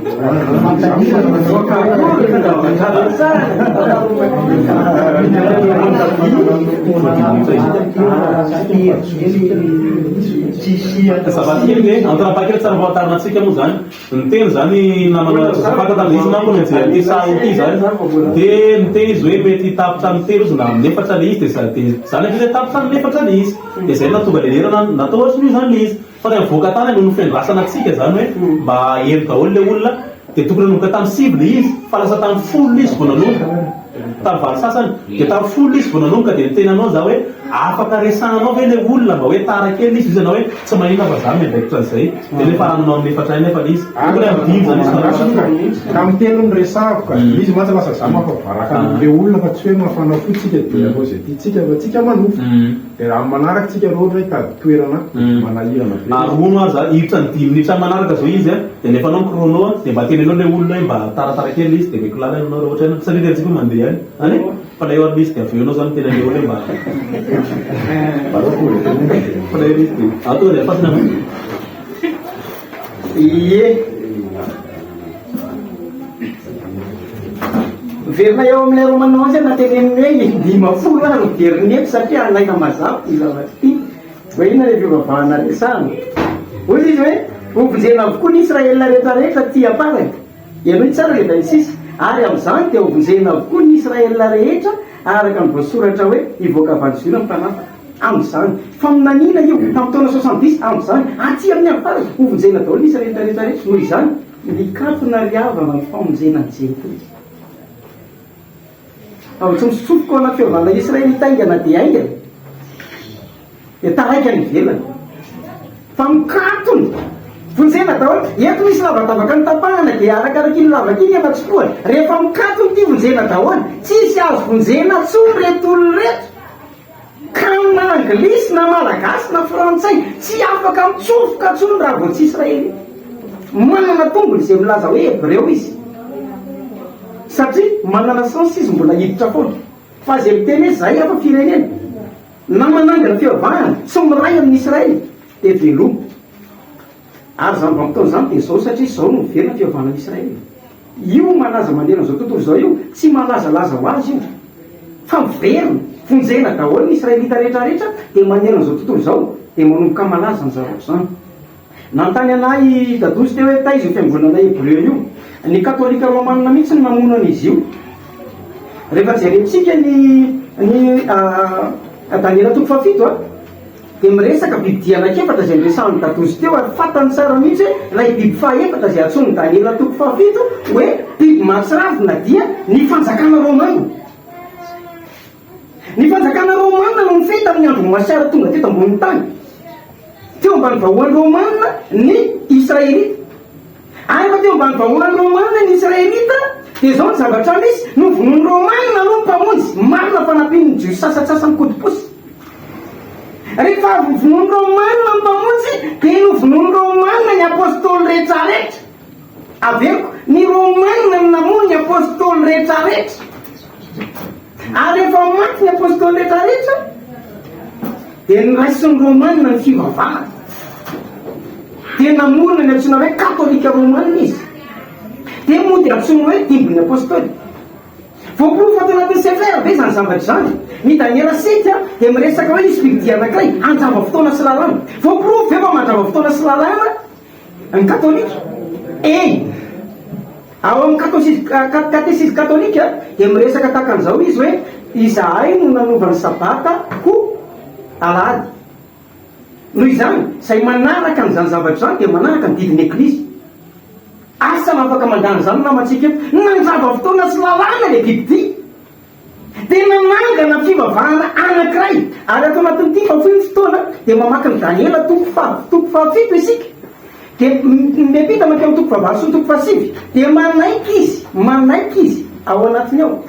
Zava-kely ve? Antrapakely tsara famantarana antsika moa zany. Niteny zany namana Josafata tamin'izay izy manko nijery ity saha ity zany. Dia niteny izy hoe mety tapitra amin'ny telo izy na amin'ny efatra ilay izy dia zany akia hoe tapitra amin'ny efatra ilay izy. Dia izay no nahatonga ilay lerana natao ohatran'io zany ilay izy. Fa raha nivoaka tany no nofendrasana antsika izany hoe mba heno daholo ilay olona dia tokony hanomboka tamin'ny sivy ilay izy fa lasa tamin'ny folo izy vao nanomboka, tamin'ny valo sasany dia tamin'ny folo izy vao nanomboka dia niteny anao za hoe Afaka resahanao ve ilay olona mba hoe tara kely izy, hoy izy anao hoe tsy maninona fa za miandraikitra an'izay. Dia nefa ranonao amin'ny efatra ihany nefa ilay izy. Tokony amin'ny dimy izany izy Andraso aloha ka. Amin'ny telo no resahako ka. Izy mantsy lasa za mahafabaraka an'ilay olona fa tsy hoe mafana fo tsika dia hanao izay tiantsika fa tsika manofa. Dia raha amin'ny manaraka tsika raha ohatra hoe hitady toerana manahirana be. Ary hono aza, hiditra ny dimy minitra manaraka izao izy an, dia alefanao ny chrono an, dia mba teneno ilay olona hoe mba taratara kely ilay izy dia omeko lalana ianao raha ohatra hoe satria tena tsika hoe mandeha any. Any e? Fa ilay eo ary ilay izy dia avy eo ianao izany miteny an'ilay olona hoe mba Fa ilay eo ilay izy dia ah tonga dia afatsy ny Ie. Miverina eo amin'ilay Romana 11 na teneniny hoe indimafolo ary miverina eto satria alaina mazava ity zavatra ity. Hoe inona ilay fivavahana resahana? Hoy izy hoe hovonjena avokoa ny Israel rehetra rehetra aty am-parany. Henoy tsara ilay 26. Ary amin'izany dia hovonjena avokoa ny Israel rehetra araka ny voasoratra hoe hivoaka avy any Ziona ny mpanafaka. Amin'izany. Faminaniana io, tamin'ny taona 70, amin'izany. Aty amin'ny andro farany, hovonjena daholo ny Israelita rehetra rehetra. Noho izany, Nikatona ry havana ny famonjena ny jentilisa. Fa tsy misotsofoka ao anaty fiovana israelita haingana dia haingana, dia taraiky any ivelany. Fa mikatona! Vonjena daholo. Eto misy lavadavaka notapahana dia arakaraka iny lavaka iny anatsofohana. Rehefa mikatona ity vonjena daholo. Tsisy azo vonjena intsony ireto olona ireto. Ka na anglisy na malagasy na frantsay tsy afaka mitsofoka intsony raha vao tsy israelita. Manana tombony izay milaza hoe hebreo izy satria manana chance izy mbola hiditra foana. Fa izay miteny hoe zahay hafa firenena na manangana fivavahana tsy miray amin'ny Israely dia veloma. Ary izany vanim-potoana izany dia izao satria izao no miverina fivavahana amin'i Israely. Io malaza manerana izao tontolo izao io, tsy malazalaza ho azy io, fa miverina, vonjena daholo ny Israelita rehetra rehetra dia manerana izao tontolo izao dia manomboka malaza ny zavatra izany. Nanontany anah i Dadosy teo hoe taiza io fiangonana Hebreo io. Ny katolika romana mihitsy no namono an'izy io. Rehefa jerentsika ny ny Daniela toko fahafito a, dia miresaka bibidia anankiefatra izay noresahan'i Dadosy teo ary fantany tsara mihitsy hoe ilay biby fahaefatra izay antsoin'i Daniela toko fahafito hoe biby mahatsiravina dia ny fanjakana romana. Ny fanjakana romana no nifehy tamin'ny andron'i Masiara tonga teto ambonin'ny tany. Teo ambany vahoan'ny romana ny Israelita. Ary rehefa teo ambany vahoan'ny Romana ny Israelita, dia izao ny zavatra nisy, novonoin'ny Romana aloha ny mpamonjy, marina fa nampian'ny Jiosy sasantsasany kodim-posy. Rehefa avy novonoin'ny Romana ny mpamonjy, dia novonoin'ny Romana ny apostoly rehetrarehetra. Averiko, ny Romana no namono ny apostoly rehetrarehetra. Ary rehefa maty ny apostoly rehetrarehetra, dia noraisin'ny Romana ny fivavahana. Dia namorona ny antsoina hoe Katolika Romana izy. Dia mody antsoiny hoe dimbin'ny apostoly. Voaporofo ato anatin'ny Sefer ve izany zavatra izany? Ny Daniela sept dia miresaka hoe hisy bibidia anankiray handrava fotoana sy lalàna. Voaporofo ve fa mandrava fotoana sy lalàna ny Katolika? Eny. Ao amin'ny katesizy katolika dia miresaka tahaka an'izao izy hoe, Izahay no nanova ny Sabata ho Alahady. Noho izany, izay manaraka an'izany zavatra izany dia manaraka ny didin'ny Eglizy. Asa na afaka mandà an'izany ny namantsika eto. Nandrava fotoana sy lalàna ilay bibidia. Dia nanangana fivavahana anankiray. Ary ato anatin'ity fa fohy ny fotoana dia mamaky ny Daniela toko faha toko fahafito isika. Dia miampita mankeo amin'ny toko fahavalo sy ny toko fahasivy. Dia manaiky izy, manaiky izy ao anatiny ao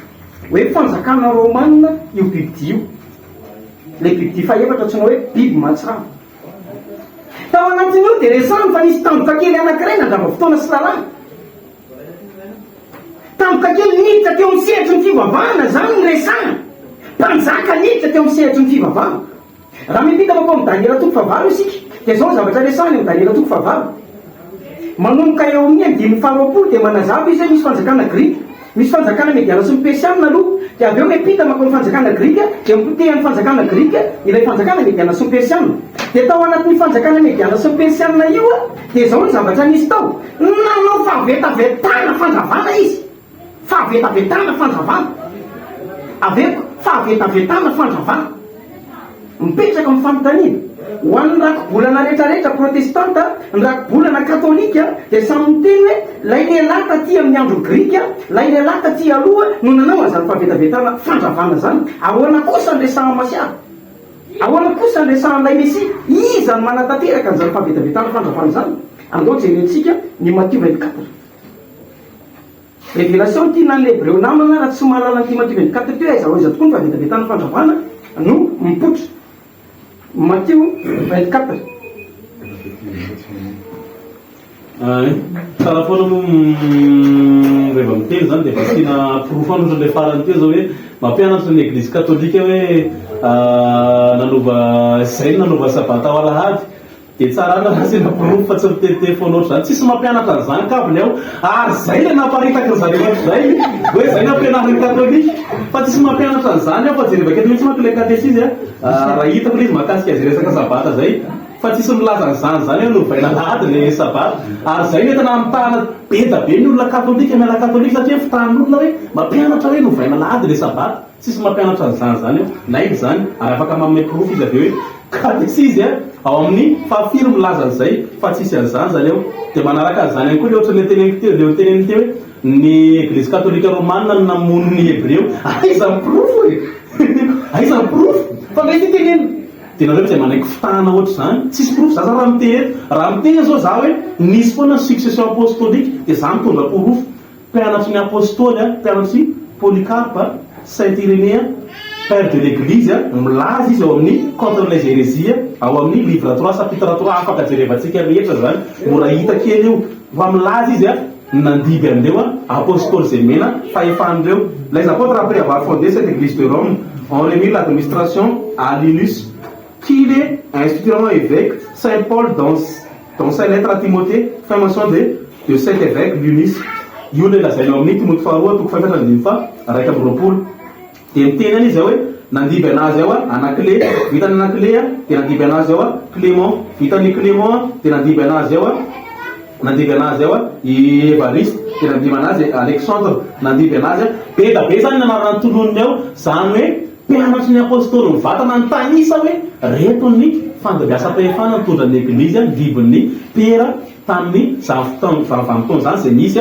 hoe fanjakana romana io bibidia io. Ilay bibidia fahefatra antsoina hoe biby mahatsiravina. Tao anatin'io dia resahiny fa nisy tandroka kely anankiray nandrava fotoana sy lalàna. Tampoka kely niditra teo amin'ny sehatry ny fivavahana izany ny resahana. Mpanjaka niditra teo amin'ny sehatry ny fivavahana. Raha miampita mankao amin'i Daniela toko fahavalo isika, dia izao ny zavatra resahany amin'i Daniela toko fahavalo. Manomboka eo amin'ny andininy faharoapolo dia manazava izy hoe misy fanjakana grika. Misy fanjakana mediana sy ny persiana aloha, dia avy eo miampita mankao amin'ny fanjakana grika, dia nopotehan'ny fanjakana grika ilay fanjakana mediana sy ny persiana. Dia tao anatin'io fanjakana mediana sy ny persiana io dia izao ny zavatra nisy tao, nanao fahavetavetana fandravana izy. Fahavetavetana fandravana. Averiko, fahavetavetana fandravana. Mipetraka ny fanontaniana, ho an'ny rakibolana rehetrarehetra protestanta, ny rakibolana katolika dia samy miteny hoe ilay lehilahy taty amin'ny andro grika, ilay lehilahy taty aloha no nanao an'izany fahavetavetana fandravana izany. Ahoana kosa ny resahan'i Masiaha? Ahoana kosa ny resahan'ilay Mesia? Iza no manatanteraka an'izany fahavetavetana fandravana izany? Andao jerentsika ny Matio 24. Révélation ity na ny Hebreo namana raha tsy mahalala an'ity Matio 24 ity hoe aiza ho aiza tokoa ny fahavetavetana fandravana no mipoitra. Matio 24. Ay, tsara foana moa rehefa miteny zany dia mba asiana porofo any ohatran'ilay farany teo zao hoe mampianatra ny eglizy katolika hoe nanova izay no nanova sabata ho alahady dia tsara any raha asiana porofo fa tsy miteniteny foana ohatr'izany. Tsisy mampianatra an'izany kabony ao ary izay ilay naparitaky ry zareo hatrizay hoe izay no ampianarin'ny katolika fa tsisy mampianatra an'izany ao fa jerevako eto mihitsy manko ilay katesizy raha hitako ilay izy mahakasika izay resaka sabata izay. Fa tsisy milaza an'izany izany hoe novaina alahady le sabata. Ary izay no entina hamitahana be da be ny olona katolika miala katolika satria fitahan'olona hoe mampianatra hoe novaina alahady le sabata. Tsisy mampianatra an'izany izany eo. Lainga izany. Ary afaka manome porofo izy avy eo hoe katesizy a ao amin'ny fahafiry milaza an'izay fa tsisy an'izany izany eo. Dia manaraka an'izany ihany koa le ohatran'le teneniko teo, le noteneniny teo hoe ny eglizy katolika romana no namono ny hebreo. Aiza ny porofo e? Aiza ny porofo? Fa nga ity tenenina? Dia nareo izay manaiky fitahana ohatr'izany, tsisy porofo, za zany raha miteny eto, raha miteny zao za hoe nisy foana ny succession apostolique dia za mitondra porofo, mpianatry ny apostoly a, mpianatr'i Polycarpe a, Saint Irénée a, père de l'église a, milaza izy ao amin'ny contre les hérésies ao amin'ny livre trois chapitre trois, afaka jerevantsika rehetra zany, mora hita kely io, fa milaza izy a, nandidy an'ireo Apôstôly izay nomena fahefana ireo. Les apôtres après avoir fondé cette église de Rome ont remis l'administration à Linus qui les instituera évêque. Saint Paul dans dans sa lettre à Timothée fait mention de de cet évêque Linus. Io ilay lazaina ao amin'ny Timoty faharoa toko fahefatra andininy faha 21. Dia miteny any izy ao hoe, Nandiby anazy ao Anakle, vitan'i Anakle dia nandiby anazy ao Clément, vitan'i Clément dia nandiby anazy ao, nandiby anazy ao i Evariste, dia nandiby anazy Alexandre, nandiby anazy. Be da be izany ny anarana tononiny ao, izany hoe mpianatry ny Apostoly mivantana nitanisa hoe reto ny fandimbiasam-pahefana nitondra ny Eglizy nodibin'i Piera tamin'ny izany fotoana vanim-potoana izany izay nisy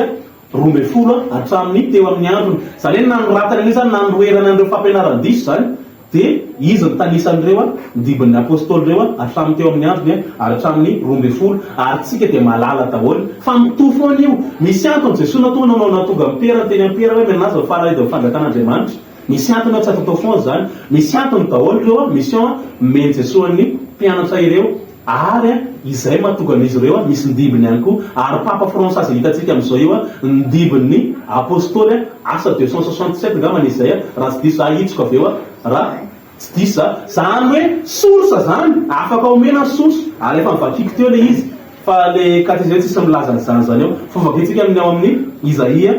12 hatramin'ny teo amin'ny androny. Izany hoe nanoratany an'io izany, nanoherany an'ireo fampianaran-diso izany, dia izy no tanisa an'ireo, ny dibin'ny Apostoly ireo, hatramin'ny teo amin'ny androny ary hatramin'ny 12. Ary tsika dia mahalala daholo fa mitovy foana io. Misy antony Jesoa natoa nanao nahatonga an'i Piera niteny an'i Piera hoe mianaza ho farahidin'ny amin'ny fanjakan'Andriamanitra. Misy antony tsy ataotao foana izany. Misy antony daholo ireo mission nomen'i Jesoa an'ny mpianatra ireo. Ary izay mahatonga an'izy ireo misy ny dimbiny ihany koa. Ary Papa François izay hitantsika amin'izao io ny dimbin'ny Apostoly, asa 267 angambany izy izay raha tsy diso za, ahitsiko avy eo raha tsy diso za. Zany hoe source zany, afaka omena ny source, ary efa novakiako teo ilay izy, fa le katesizy tsisy milaza an'izany zany eo. Fa hovakintsika amin'ny ao amin'ny Izaia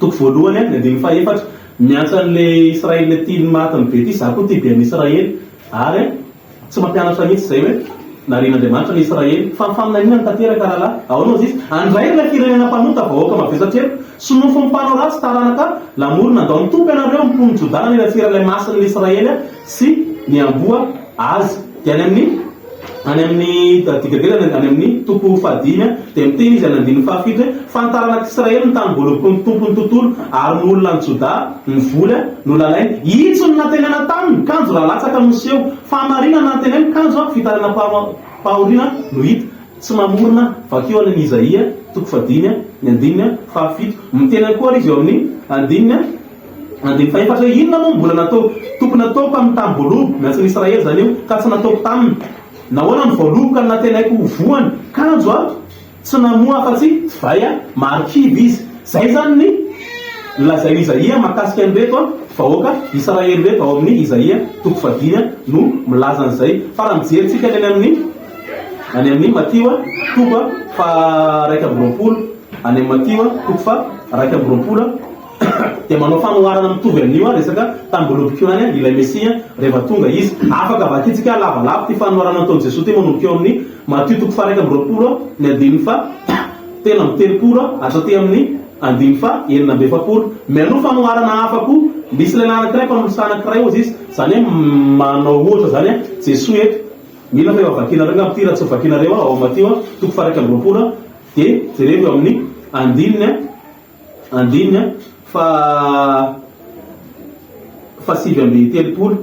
toko voalohany ny andininy fahefatra, miantso an'ilay Israel tia ny maty ny be ity, za koa tia be an'i Israely, ary. Tsy mampianatra mihitsy izay hoe narian'Andriamanitra ny Israely. Fa ny faminaniana no tanteraka rahalahy. Ahoana hozy izy? Andray ilay firenena mpanota, vahoaka mavesatra heloka, sy nofon'ny mpanao ratsy, taranaka lamoro. Nandao ny Tompo ianareo, mponin'i Jodà naniratsira ilay Masin'ny Israely sy niamboha Azy. Dia any amin'ny any amin'ny dikadika any any amin'ny toko fahadimy dia miteny izy any andininy fahafito hoe, Fa ny taranak'Israely no tanim-boaloboky ny Tompon'ny tontolo, ary ny olona any Jodà, ny voly, no lalainy. Itsy no nantenaina taminy, kanjo raha latsaka no niseho. Fahamarinana nantenainy, kanjo fitarainam-pahoriana no hita. Tsy mamorona, vakio any amin'ny Izaia, toko fahadimy, ny andininy fahafito. Miteny ihany koa ary izy eo amin'ny andininy andininy fahefatra hoe, Inona moa no mbola natao, tokony hataoko amin'ny tanim-boaloboka, miantso ny Israely izany io, ka tsy nataoko taminy? Nahoana no voaloboka no nantenaiko ho voany, kanjo Tsy namoa afa-tsy divay marikivy izy. Izay izany ny lazain'i Izaia mahakasika an'ireto vahoaka Israely ireto ao amin'ny Izaia toko fahadimy no milaza an'izay. Fa raha mijery tsika ny any amin'ny any amin'ny Matio toko faha-21, any amin'ny Matio toko faha-21 dia manao fanoharana mitovy amin'io resaka tamim-boaloboko io ihany ilay Mesia rehefa tonga izy. Afaka vakintsika lavalava ity fanoharana nataon'i Jesoa ity manomboka eo amin'ny Matio toko faha-21 ny andininy faha 33 hatraty amin'ny andininy faha 46. Mialoha fanoharana hafa koa, nisy lehilahy anankiray mpanolotsaina anankiray hozy izy, izany hoe manao ohatra izany Jesoa eto. Mino aho fa efa vakinareo angamba ity raha tsy novakinareo ao amin'ny Matio toko faha-21 dia jerevo eo amin'ny andininy andininy faha faha 39.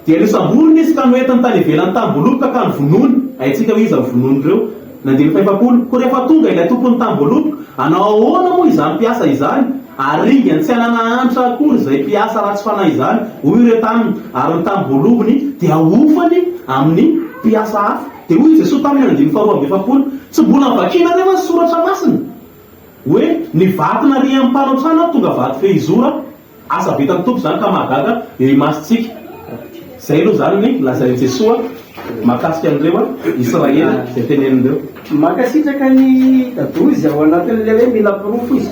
Dia nosamborina izy ka noentiny tany ivelan'ny tanimboaloboka ka novonoiny. Haintsika hoe iza no vonoiny ireo. Ny andininy fahefapolo, Koa rehefa tonga ilay tompon'ny tanimboaloboka, hanao ahoana moa izany mpiasa izany? Haringany tsy hanana antra akory izay mpiasa ratsy fanahy izany, hoy ireo taminy, ary ny tanimboalobony dia hofany amin'ny mpiasa hafa. Dia hoy i Jesoa taminy, andininy faharoa amby efapolo, Tsy mbola novakinareo va ny Soratra Masina, hoe, Ny vato narian'ny mpanao trano tonga vato fehizoro? Asa vitan'ny Tompo izany ka mahagaga eo imasontsika. Izay aloha izany ny lazain'i Jesoa mahakasika an'ireo Israely izay tenenin'ireo. Mankasitraka ny Dadozy ao anatin'ilay hoe mila porofo izy.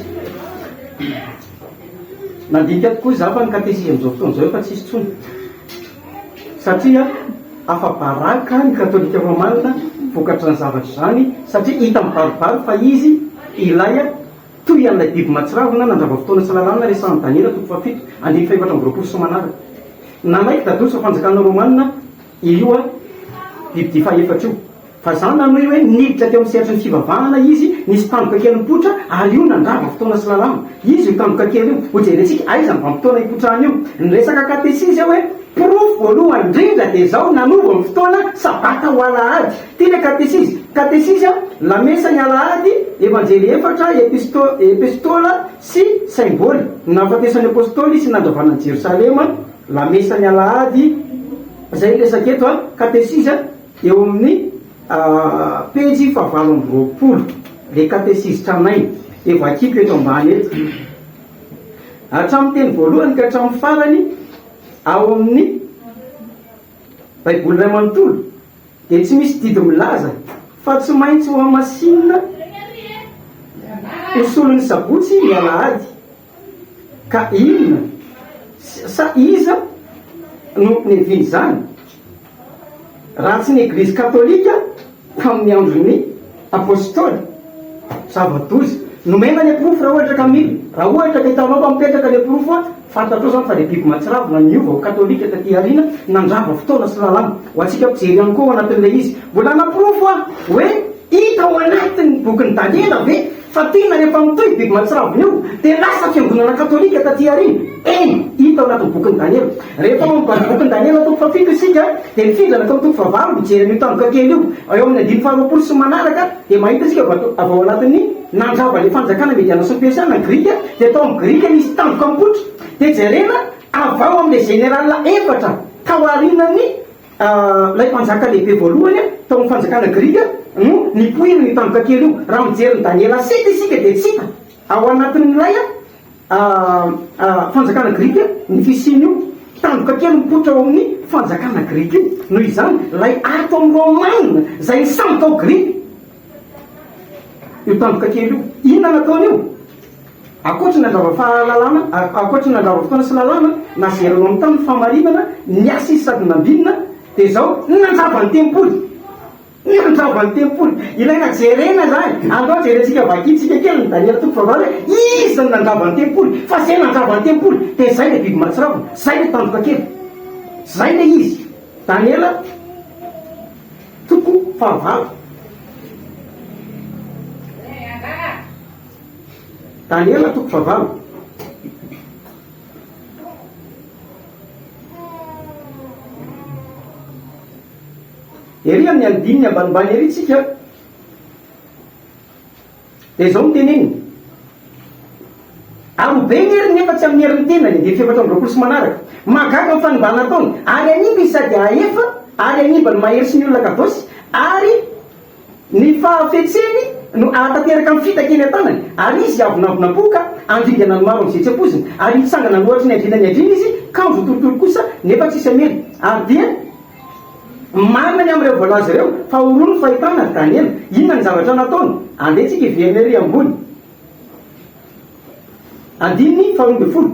Nandinika tokoa izaho fa ny katesizy amin'izao fotoana izao efa tsisy intsony. Satria afa-baraka ny katolika romana vokatr'izany zavatra izany satria hita mibaribary fa izy ilay Toy an'ilay biby mahatsiravina nandrava fotoana sy lalàna resahin'i Daniela toko fahafito, andininy fahefatra amby 20 sy manaraka. Nanaiky Dadosa fa fanjakana romanina io bibidia fahefatra io. Fa izaho nanohy hoe niditra teo amin'ny sehatry ny fivavahana izy, nisy tandroka kely nipoitra ary io nandrava fotoana sy lalàna. Izy io tandroka kely io. Hojerentsika aiza ny vanim-potoana ipotrahany io. Niresaka katesizy aho hoe porofo voalohany indrindra dia izao nanova ny fotoana sabata ho alahady. Ty le katesizy. Katesizy a, lamesa ny alahady, evanjely efatra, episto, epistola sy saimboly. Ny nahafatesan'ny apostoly sy nandravana an'i Jerosalema, lamesa ny alahady, zay ny resaka eto a, katesizy a, eo amin'ny pejy fahavalo 28, le katesizy tranainy, de vakiko eto ambany eto. Hatramin'ny teny voalohany ka hatramin'ny farany ao amin'ny Baiboly iray manontolo. dia tsy misy didy milaza fa tsy maintsy hohamasinina ho solon'ny sabotsy ny alahady. Ka inona sa iza no niavian'izany raha tsy ny Eglizy Katolika tamin'ny andron'ny Apostoly? Zava-doza. Nomena ny porofo raha ohatra ka mila. Raha ohatra ka hitanao fa mipetraka ilay porofo, fantatrao izany fa ilay biby mahatsiravina niova ho katolika taty aoriana, nandrava fotoana sy lalàna. Ho antsika mpijery ihany koa ao anatin'ilay izy. Mbola hanaporofo aho hoe hita ao anatin'ny bokin'i Daniela ve fa tena rehefa mitohy biby mahatsiravina io dia lasa fiangonana katolika taty aoriana? Eny, hita ao anatin'ny bokin'i Daniela. Rehefa ao amin'ny bokin'i Daniela toko fahafito isika dia nifindra nankao amin'ny toko fahavalo mijery an'io tandroka kely io. Eo amin'ny andininy faharoapolo sy manaraka dia mahita isika avy ao anatin'ny nandrava ilay fanjakana Mediana sy ny Persiana, ny Grika, dia tao amin'ny Grika nisy tandroka mipoitra. Dia jerena avy ao amin'ilay général efatra tao aorianan'ny ilay mpanjaka lehibe voalohany tao amin'ny fanjakana Grika no nipoiran'io tandroka kely io. Raha mijery ny Daniela sept isika dia tsy hita ao anatin'ilay fanjakana grika ny fisian'io tandroka kely mipoitra ao amin'ny fanjakana grika io. Noho izany, ilay ato amin'ny Romana izay nisambotra ao Grika io tandroka kely io. Inona nataony io? Ankoatry ny nandrava fahalalana, ankoatry ny nandrava fotoana sy lalàna, nazerany ao amin'ny tany ny fahamarinana, niasa izy sady nambinina, dia izao, nandrava ny tempoly. Nandrava ny tempoly. Ilaina jerena izany. Andao jerentsika vakintsika kely ny Daniela toko fahavalo hoe iza no nandrava ny tempoly. Fa izay nandrava ny tempoly dia izay ilay biby mahatsiravina, izay ilay tandroka kely. Izay ilay izy. Daniela toko fahavalo. Daniela toko fahavalo. Ery amin'ny andininy ambanimbany ery tsika dia izao no teneniny, Ary ho be ny heriny nefa tsy amin'ny herin'ny tenany, andininy fahefatra amby 24 sy manaraka. Mahagaga ny fanimbana ataony, ary hanimba izy sady hahefa, ary hanimba ny mahery sy ny olona kadosy, ary ny fahafetseny no hahatanteraka ny fitaka eny an-tanany, ary izy hiavonavona am-po ka handringana ny maro amin'izay tsy ampoiziny, ary hitsangana an'ohatry ny andriana ny andriana izy, kanjo ho torotoro kosa, nefa tsy hisy hamely, ary dia. Marina ny amin'ireo voalaza ireo fa ho roa ny fahitana ry Daniela. Inona ny zavatra nataony? Andeha tsika hiverina ery ambony. Andininy faharoa 12.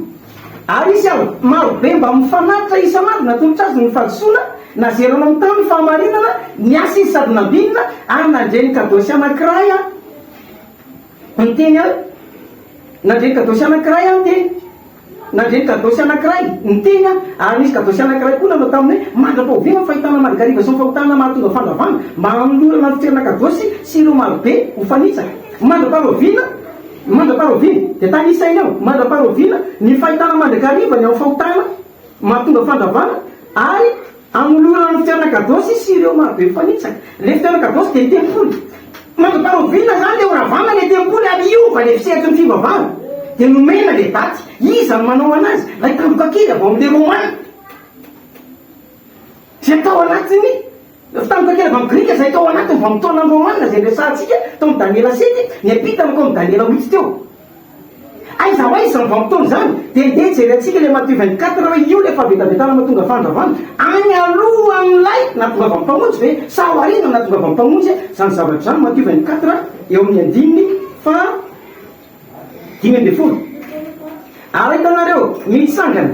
Ary hisy avo maro be mbamin'ny fanatitra isan'andro natolotra azy ny fahadisoana, nazerana amin'ny tany ny fahamarinana, niasa izy sady nambinina, ary nandre ny kadôsy anankiray aho niteny ahy, nandre ny kadôsy anankiray aho niteny. Nandre ny kadôsy anankiray niteny aho, ary nisy kadôsy anankiray koa nanao taminy hoe, Mandra-pahoviana ny fahitana mandrakariva sy ny fahotana mahatonga fandravana, mba hanolorana ny fitoerana kadôsy sy ireo marobe ho fanitsaka? Mandra-pahoviana, mandra-pahoviana, dia tanisaina eo, mandra-pahoviana ny fahitana mandrakariva ny amin'ny fahotana mahatonga fandravana, ary. Hanolorana ny fitiavana kadôsy sy ireo marobe mifanitsaka. Ilay fitiavana kadôsy dia ny tempoly. Mandra-paharoviana izany dia horavana ilay tempoly ary hiova ilay fisehatry ny fivavahana. Dia nomena ilay daty. Iza no manao anazy? Ilay tandroka kely avy ao amin'ilay Romana. Izay tao anatin'ny fitandroka kely avy amin'ny Grika izay tao anatin'ny vanim-potoanan'ny Romana izay niresahantsika tao amin'ny Daniela sept, niampita nankao amin'ny Daniela huit teo. Aiza ho aiza izany vanim-potoana izany? Dia ndeha jerentsika ilay Matio 24 hoe io ilay fahavetavetana mahatonga fandravana. Any alohan'ilay nahatongavan'ny Mpamonjy ve sa aoriana nahatongavan'ny Mpamonjy izany zavatra izany? Matio 24 eo amin'ny andininy faha 15. Ary hitanareo, mitsangana.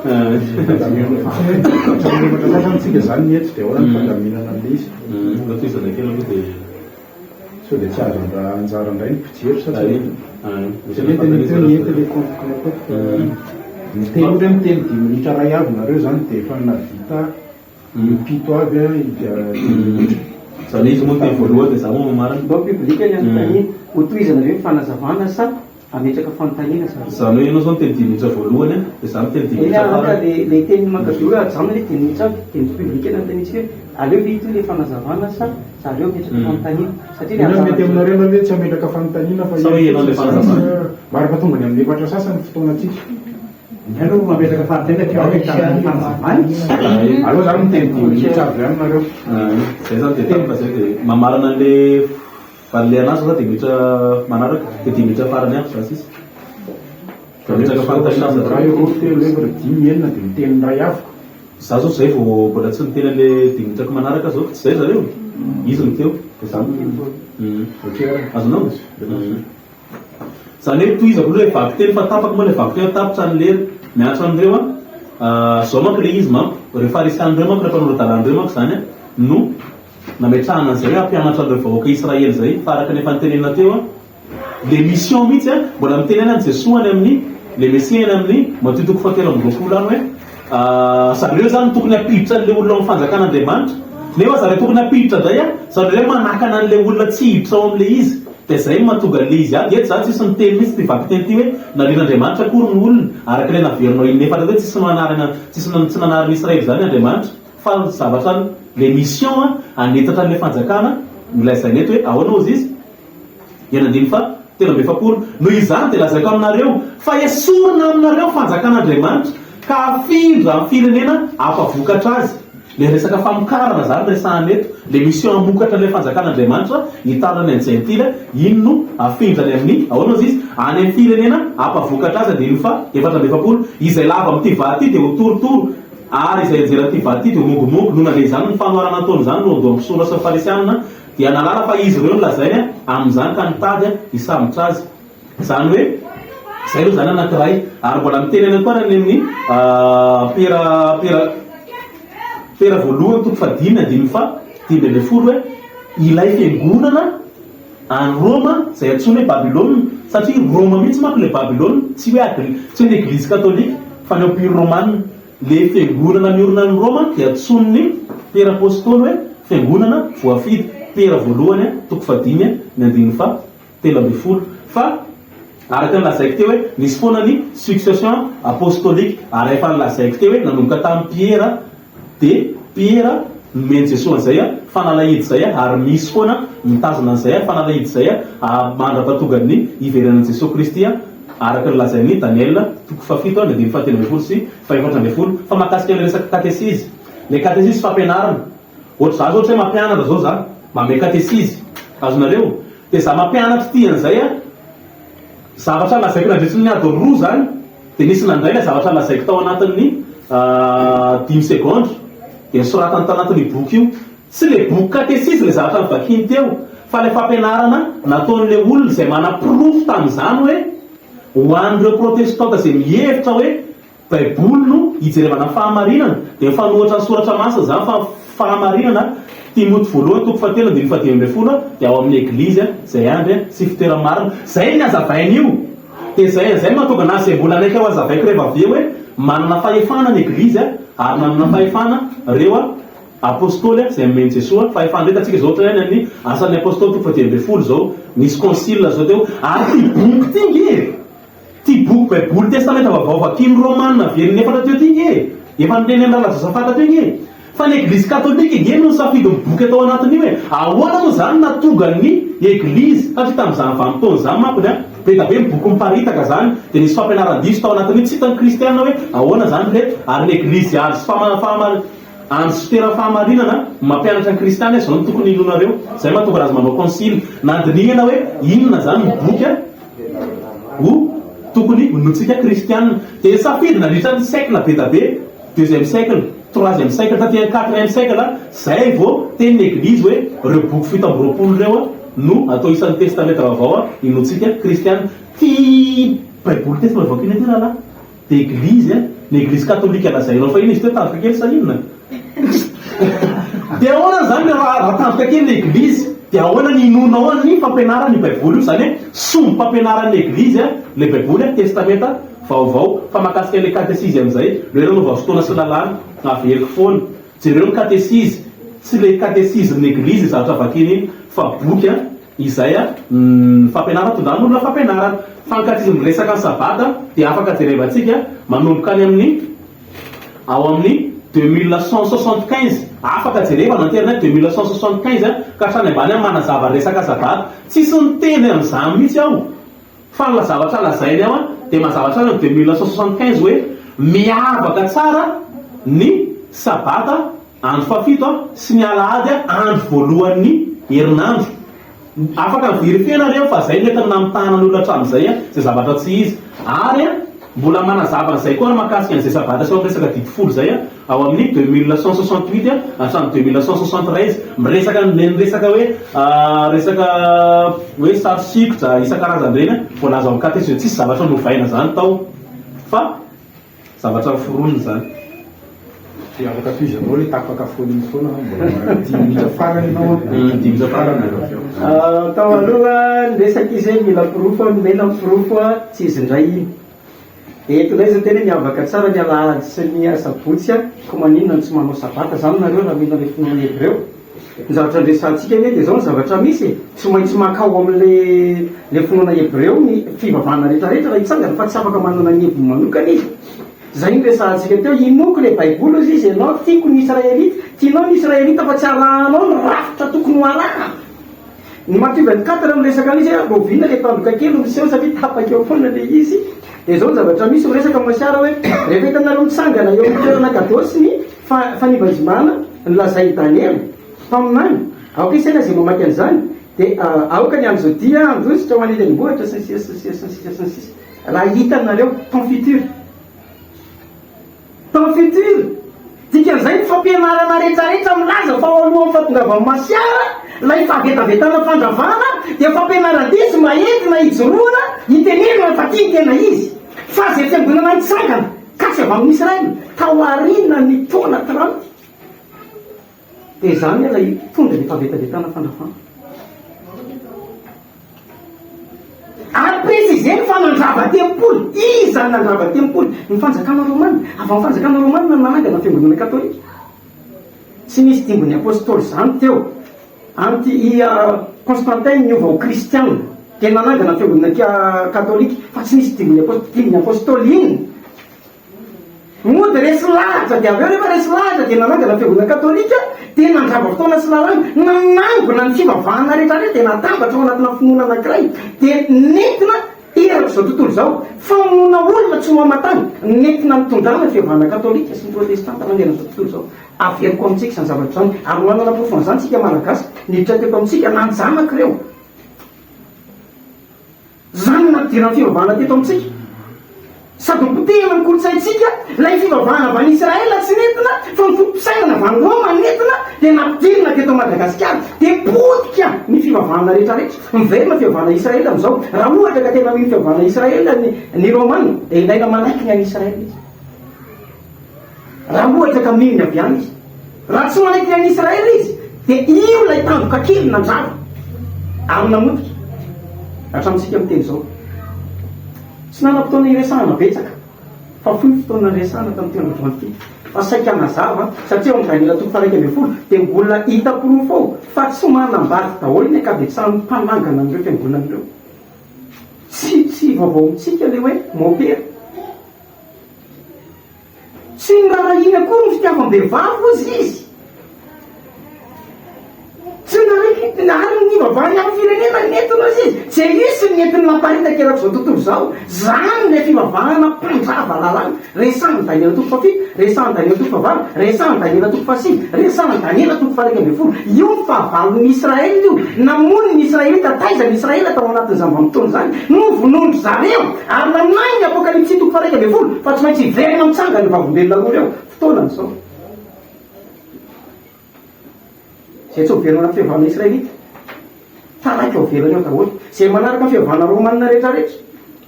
Hatramin'ny efatra sasany tsika izany ny eto dia ahoana ny fandaminana an'ilay izy? Mbola tohizana kely aloha dia. Sao dia tsy azo anjara indray ny mpijery sa tsy Satria teneniko hoe nienty ilay compte nataoko fa miteny ohatra hoe miteny dimy minitra iray avy nareo izany dia efa nahavita impito avy aho dimy minitra. Izany hoe izy moa niteny voalohany dia izaho moa mamarana. Mba public ny anontaniana, ho tohizana ve ny fanazavana sa Hametraka fanontaniana zareo. Izany hoe ianao izao niteny dimy minitra voalohany an, dia izaho miteny dimy minitra farany. Eny ka le le tenin'i Mankadio hoe ajanona le dimy minitra avy dia ny public no anontaniantsika hoe aleo ve hitohy le fanazavana sa zareo hametraka fanontaniana satria le Inona no mety aminareo aloha hoe tsy hametraka fanontaniana fa Sa hoe ianao le fanazavana? Mba tonga ny amin'ny efatra sasany ny fotoanantsika. Ny aloha mametraka fanontaniana dia ao ahitana ny fanazavana. Aleo zany miteny dimy minitra avy ihany nareo. Zay zany dia tapitra zay dia mamarana an'le Valiny anazy za dia minitra manaraka dia dimy minitra farany avy za sisa. Mametraka fanontaniana aza Iray, roa, telo, efatra, dimy, enina dia miteny iray avy ko. Za zao zay vao mbola tsy niteny an'le dimy minitrako manaraka zao tsy zay zareo? Izy no teo dia za no Ok ary. Azonao? Zany hoe tohizako aloha ilay vakiteny fa tapaka moa ilay vakiteny tapitra ny lera. Miantso an'ireo an. Zao manko ilay izy manko, ireo farisiana ireo manko, ireo mpanora-dalàna ireo manko zany an no Nametrahana an'izay hoe hampianatra an'ireo vahoaka Israely izay, fa araka ny efa notenenina teo, le mission mihitsy an, mbola miteny ihany an'i Jesoa any amin'ny, le Mesia any amin'ny Matio toko fahatelo amby 20 any hoe, zareo izany no tokony hampiditra an'ilay olona ao amin'ny fanjakan'Andriamanitra, nefa zareo tokony hampiditra indray an, zareo indray manakana an'ilay olona tsy hiditra ao amin'ilay izy, dia izay no mahatonga an'ilay izy ady, eto izany tsisy miteny mihitsy ity vakiteny ity hoe narian'Andriamanitra akory ny olona, araka ilay naverinao in'efatra teo, tsisy manarina, tsisy tsy nanarina Israely izany Andriamanitra. Fa ny zavatra le mission an, hanetatra an'ilay fanjakana no lazaina eto hoe ahoana hozy izy? Eny andininy faha 43, Noho izany dia lazaiko aminareo, fa esorina aminareo ny fanjakan'Andriamanitra, ka hafindra amin'ny firenena hampavokatra azy. Le resaka famokarana zany resahana eto, le mission hamokatra an'ilay fanjakan'Andriamanitra hitarina ny jentily, iny no hafindra any amin'ny, ahoana hozy izy? Any amin'ny firenena hampavokatra azy, andininy faha 44, Izay lavo amin'ity vato ity dia ho torotoro, Ary izay anjeran'ity vato ity dia ho mongomongo. Nony nandre izany ny fanoharana nataony izany no andohan'ny mpisorona sy ny Farisianina, dia nahalala fa izy ireo no lazainy amin'izany ka nitady hisambotra azy. Izany hoe, izay aloha izany anankiray. Ary mbola miteny ihany koa any amin'ny Piera, Piera, Piera voalohany toko fahadimy andininy faha 15 hoe, Ilay fiangonana Any Roma, izay antsoina hoe Babylona, satria Roma mihitsy manko ilay Babylona, tsy hoe agli, tsy hoe ny Eglizy Katolika, fa ny Empire Romana. Ilay fiangonana miorina any Roma dia antsoin'ny Piera Apostoly hoe fiangonana voafidy, Piera voalohany, toko fahadimy, ny andininy faha 13. Fa araka ny lazaiko teo hoe nisy foana ny succession apostolique, ary efa nolazaiko teo hoe nanomboka tamin'i Piera, Dia Piera nomen'i Jesoa an'izay fanalahidy izay ary misy foana mitazona an'izay fanalahidy izay mandra-pahatongan'ny hiverenan'i Jesoa Kristy araka ny lazain'i Daniela toko fahafito ny andininy fahatelo ambin'ny folo sy fahefatra ambin'ny folo. Fa mahakasika ilay resaka katesizy, ilay katesizy fampianarana, ohatra za zao ohatra hoe mampianatra zao za, manome katesizy, azonareo? Dia za mampianatra ity an'izay zavatra lazaiko nandritry ny adiny roa zany, Dia nisy nandray ilay zavatra lazaiko tao anatin'ny dimy segondra, dia nosoratany tao anatin'io boky io. Tsy ilay boky katesizy ilay zavatra novakiany teo, fa ilay fampianarana nataon'ilay olona izay manaporofo tamin'izany hoe ho an'ireo protestanta izay mihevitra hoe Baiboly no ijerevana ny fahamarinana, dia mifanohitra ny Soratra Masina izany fa fahamarinana, Timoty voalohany toko fahatelo andininy fahadimy ambin'ny folo, dia ao amin'ny Eglizy izay andry sy fitoera-marina. Izay ny hazavain'io. Dia izay izay no mahatonga anazy izay mbola hanaiky ho hazavaiko rehefa avy eo hoe manana fahefana ny Eglizy ary nanana fahefana ireo Apostoly izay nomen'i Jesoa fahefana. Hitantsika izao ohatra hoe any amin'ny Asan'ny Apostoly toko fahadimy ambin'ny folo izao nisy concile izao teo ary ity boky ity nge e! Ty boky baiboly testamenta vaovao vakian'ny romana velona efatra teo ty nge e! Efa notenenin'i Rahalahy Josafata teo nge e! Fa ny eglizy katolika nge no nisafidy ny boky atao anatin'io e! Ahoana moa zany nahatonga ny eglizy, satria tamin'izany vanim-potoana izany manko dia be da be ny boky miparitaka zany, dia nisy fampianaran-diso tao anatin'io, tsy hitan'ny kristiana hoe ahoana zany ry reto, ary ny eglizy azo sy fama-, Andro sy toeran'ny fahamarinana, mampianatra ny kristiana hoe izao no tokony hinoanareo. Izay mahatonga azy manao konsily. Nandinihana hoe inona izany ny boky ho tokony hinoantsika kristiana. Dia nisafidy nandritra ny siècle be dia be, deuxième siècle, troisième siècle, taty amin'ny quatrième siècle, izay vao teny ny eglizy hoe ireo boky 27 ireo no atao isan'ny testamenta vaovao hinoantsika kristiana. Ity baiboly testamenta vaovao ity rahalahy. Dia eglizy eh! Ny eglizy katolika lazainao fahiny izy teo tandroka kely sa inona? Dia ahoana izany raha raha tandroka kely ny eglizy dia ahoana ny inoanao an'ny fampianaran'io baiboly io? Izany hoe sombim-pampianaran'ny eglizy eh, ilay baiboly eh, testamenta vaovao. Fa mahakasika ilay katesizy amin'izay, ireo nanaova fotoana sy lalàna, averiko foana. Jereo ny katesizy, tsy ilay katesizin'ny eglizy zavatra vakiana iny fa boky an! Izay a, ny fampianarana tondrana olona fampianarana. Fa ny katesizy miresaka ny sabata dia afaka jerevantsika manomboka any amin'ny ao amin'ny 2175. Afaka jerevana internet 2175 ka hatrany ambany any manazava resaka sabata. Tsisy niteny an'izany mihitsy aho. Fa ny zavatra lazainy ao dia mazava hatrany amin'ny 2175 hoe miavaka tsara ny sabata andro fahafito sy ny alahady andro voalohan'ny herinandro. Afaka mi-verifier nareo fa zay no entina namitahana ny olona hatramin'izay izay zavatra tsy izy. Ary mbola manazava an'izay koa mahakasika an'izay sabata sy ao amin'ny resaka didy folo izay ao amin'ny 2168 hatramin'ny 2173 miresaka ny resaka hoe resaka hoe sary sikotra isan-karazany ireny voalaza ao amin'ny katesizy tsisy zavatra novaina izany tao fa zavatra noforonina izany. Dia afaka tohizanao ilay tapaka foana iny foana fa mbola manana dimy minitra farany ianao an. Dimy minitra farany. Tao aloha niresaka izy hoe mila porofo, nomena ny porofo, tsy izy indray iny. Dia eto indray izy niteny hoe miavaka tsara ny alahady sy ny asabotsy a, koa maninona no tsy manao sabata izany nareo raha mino an'ilay finoana hebreo? Ny zavatra andresantsika anie dia izao ny zavatra misy e, tsy maintsy mankao amin'ilay ilay finoana hebreo ny fivavahana rehetra rehetra raha hitsangana fa tsy afaka manana ny heviny manokana izy. Izay no resahantsika teo, inoako ilay baiboly hozy izy ianao tiako ny israelita, tianao ny israelita fa tsy arahanao ny rafitra tokony ho arahana. Ny Matthieu 24 miresaka an'izy hoe rahoviana ilay tandroka kely no miseho satria tapaka eo foana ilay izy. Dia izao ny zavatra misy, miresaka Masiara hoe rehefa hitanareo mitsangana eo amin'ny toerana kados ny fanimbazimana nolazain'i Daniela mpaminany, aoka isaina izay mamaky an'izany, dia aoka ny any Jodia handositra ho any an-tendrombohitra sy ny sisa sy ny sisa sy ny sisa sy ny sisa. Raha hitanareo, temps futur. Temps futur, dikan'izay ny fampianarana rehetrarehetra milaza fa ao alohan'ny fahatongavan'ny Masia ilay fahavetavetana fandravana dia fampianaran-diso mba entina hijoroana hitenenana fa ity ny tena izy fa izay fiangonana nitsangana ka tsy avy amin'i Israel tao aorianan'ny taona 30 dia izany ilay hitondra ny fahavetavetana fandravana. Ary préciser-ny fa nandrava tempoly. Iza no nandrava tempoly? Ny fanjakana romana. Avy amin'ny fanjakana romana no nanangana ny fiangonana katolika. Tsy nisy dimbin'ny apostoly izany teo. Anti i Constantin niova ho kristiana dia nanangana ny fiangonana katolika fa tsy nisy dimbin'ny apostoly. Dimbin'ny apostoly inona? Mody resy lahatra dia avy eo rehefa resy lahatra dia nanangana fiangonana katolika dia nandrava fotoana sy lalàna, nanangona ny fivavahana rehetra rehetra dia natambatra ao anatina finoana anankiray dia nentina erak'izao tontolo izao. Famonoana olona tsy ho aman-tany nentina nitondrana ny fivavahana katolika sy ny protestanta manerana izao tontolo izao. Averiko amintsika izany zavatra izany ary manana porofon'izany isika malagasy niditra teto amintsika nanjanaka ireo. Izany no nampidirana fivavahana teto amintsika. Sady nopotehina ny kolontsaintsika, ilay fivavahana avy any Israël tsy nentina fa ny foto-pisainana avy any Roma nentina dia nampidirina teto Madagasikara. Dia potika ny fivavahana rehetra rehetra. Miverina fivavahana Israël amin'izao. Raha ohatra ka tena mino fivavahana Israël ny ny Romana dia ilaina manaiky ny any Israël izy. Raha ohatra ka mino ny avy any izy. Raha tsy manaiky ny an'i Israël izy, dia io ilay tandroka kely nandrava ary namotika hatramintsika miteny izao. Tsy nanam-potoana hiresahana betsaka fa fohy ny fotoana niresahana tamin'ity androany ity fa saika hanazava satria ao amin'ny Daniela toko faha 11 dia mbola hita porofo ao fa tsy manambady daholo ny ankabetsahan'ny mpanangana an'ireo fiangonana ireo. Tsy tsy. Tsy vaovao amintsika ilay hoe mopera. Tsy niraharahiany akory ny fitiavam-behivavy hozy izy. Tsy nanaiky ary ny nivavahany amin'ny firenena nentiny hozy izy. Zeus no nentiny naparitaka erak'izao tontolo izao. Izany ilay fivavahana mpandrava lalàna. Resahan'i Daniela toko fahafito, resahan'i Daniela toko fahavalo, resahan'i Daniela toko fahasivy, resahan'i Daniela toko faha-11. Io ny fahavalon'ny Israel io. Namono ny Israelita. Taiza ny Israel tao anatin'izany vanim-potoana izany? Novonoin-dry zareo. Ary nanahy ny Apokalypsy toko faha-11 fa tsy maintsy hiverina mitsangana ny vavolombelona roa ireo. Fotoanany izao. Izay tsy ho velona anaty fivavahana israelita, taraiky ao ivelany ao daholo. Izay manaraka ny fivavahana romanina rehetrarehetra,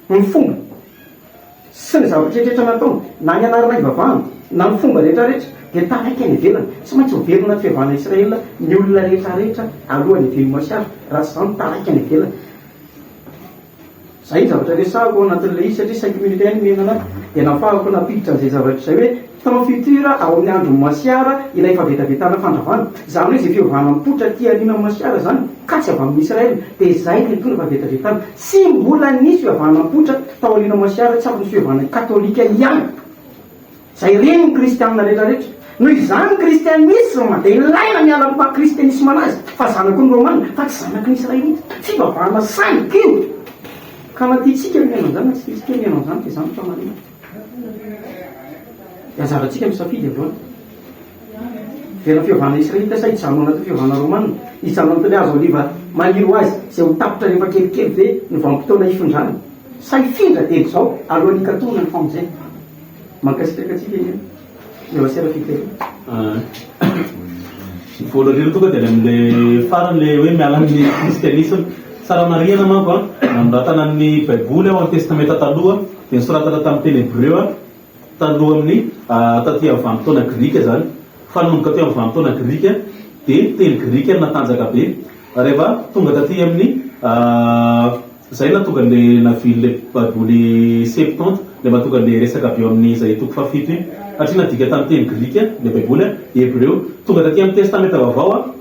ny fomba sy ny zavatra rehetrarehetra nataony, na ny anarana ivavahana, na ny fomba rehetrarehetra, dia taraiky any ivelany. Tsy maintsy ho velona anaty fivavahana israel ny olona rehetrarehetra alohan'ny hiavian'ny Masiaha, raha tsy izany taraiky any ivelany. Zay ny zavatra resahako ao anatin'ilay izy satria cinq minutes ihany nomena anahy dia nafahako nampiditra an'izay zavatra izay hoe temps futur ao amin'ny andron'i Masiara ilay fahavetavetana fandravana. Izany hoe izay fiovana mipoitra aty aorianan'i Masiara izany ka tsy avy amin'i Israel dia izay no hitondra fahavetavetana. Tsy mbola nisy fiovana mipoitra tao aorianan'i Masiara tsy afa-tsy ny fiovana katolika ihany. Izay reny ny kristianina rehetra rehetra. Noho izany ny kristianisma dia ilaina miala amin'ny maha kristianisma anazy fa zanaky ny romana fa tsy zanaky ny israelita. Fivavahana sandoka io. Ka na tiantsika ny mihaino an'izany na tsy tiantsika ny mihaino an'izany dia izany no fahamarinana. Dia anjarantsika misafidy androany. Hiverina fivavahana israelita sa hijanona anatin'ny fivavahana romana? Hijanona anatin'ilay hazo oliva maniry ho azy izay ho tapitra rehefa kelikely ve ny vanim-potoana hifindrany? Sa hifindra dia izao alohan'ny hikatonana ny famonjena? Mankasitraka antsika e Miroasera Fidèle. Ny voalohany indrindra tonga dia any amin'ilay farany ilay hoe miala amin'ny kristianisma. Tsara marihana manko an, nanoratana ny baiboly ao amin'ny testamenta taloha dia nosoratana tamin'ny teny hebreo taloha amin'ny taty amin'ny vanim-potoana grika izany. Fa nanomboka teo amin'ny vanim-potoana grika dia teny grika no natanjaka be. Rehefa tonga taty amin'ny Izay nahatonga an'ilay navily ilay baiboly septante, ilay mahatonga an'ilay resaka avy eo amin'ny Izaia toko fahafito iny. Satria nadika tamin'ny teny grika ilay baiboly, hebreo. Tonga taty amin'ny testamenta vaovao,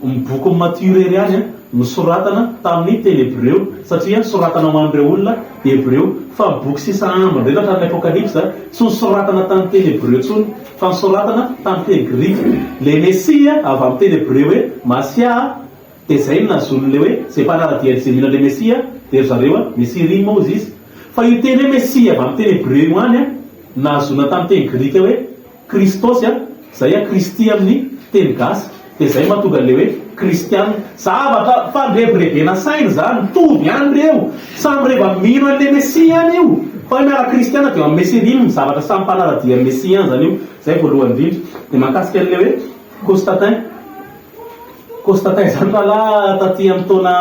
ny bokin'i Matio irery ihany no soratana tamin'ny teny hebreo, satria soratana ho an'ireo olona hebreo. Fa ny boky sisa ambiny rehetra hatramin'ny Apokalypsa tsy nosoratana tamin'ny teny hebreo intsony, fa nosoratana tamin'ny teny grika. Ilay Mesia avy amin'ny teny hebreo hoe Masia. Dia izay no nahazoany ilay hoe izay mpanara-dia an'i Zemina ilay Mesia, dia ry zareo a, Mesirim hozy izy. Fa io teny hoe Mesia avy amin'ny teny hebreo io ihany a, nahazoana tamin'ny teny grika hoe Kristos a, izay a Kristy amin'ny teny gasy. Dia izay mahatonga an'ilay hoe Kristiana. Zavatra fandrebirebena saina izany, mitovy ihany ireo. Samy reva mino an'ilay Mesia ihany io. Fa hoe miara-kristiana dia ao amin'ny Mesirim, zavatra samy mpanara-dia an'i Mesia ihany izany io. Izay voalohany indrindra. Dia mahakasika an'ilay hoe Constantin. Constantin izany rahalahy taty amin'ny taona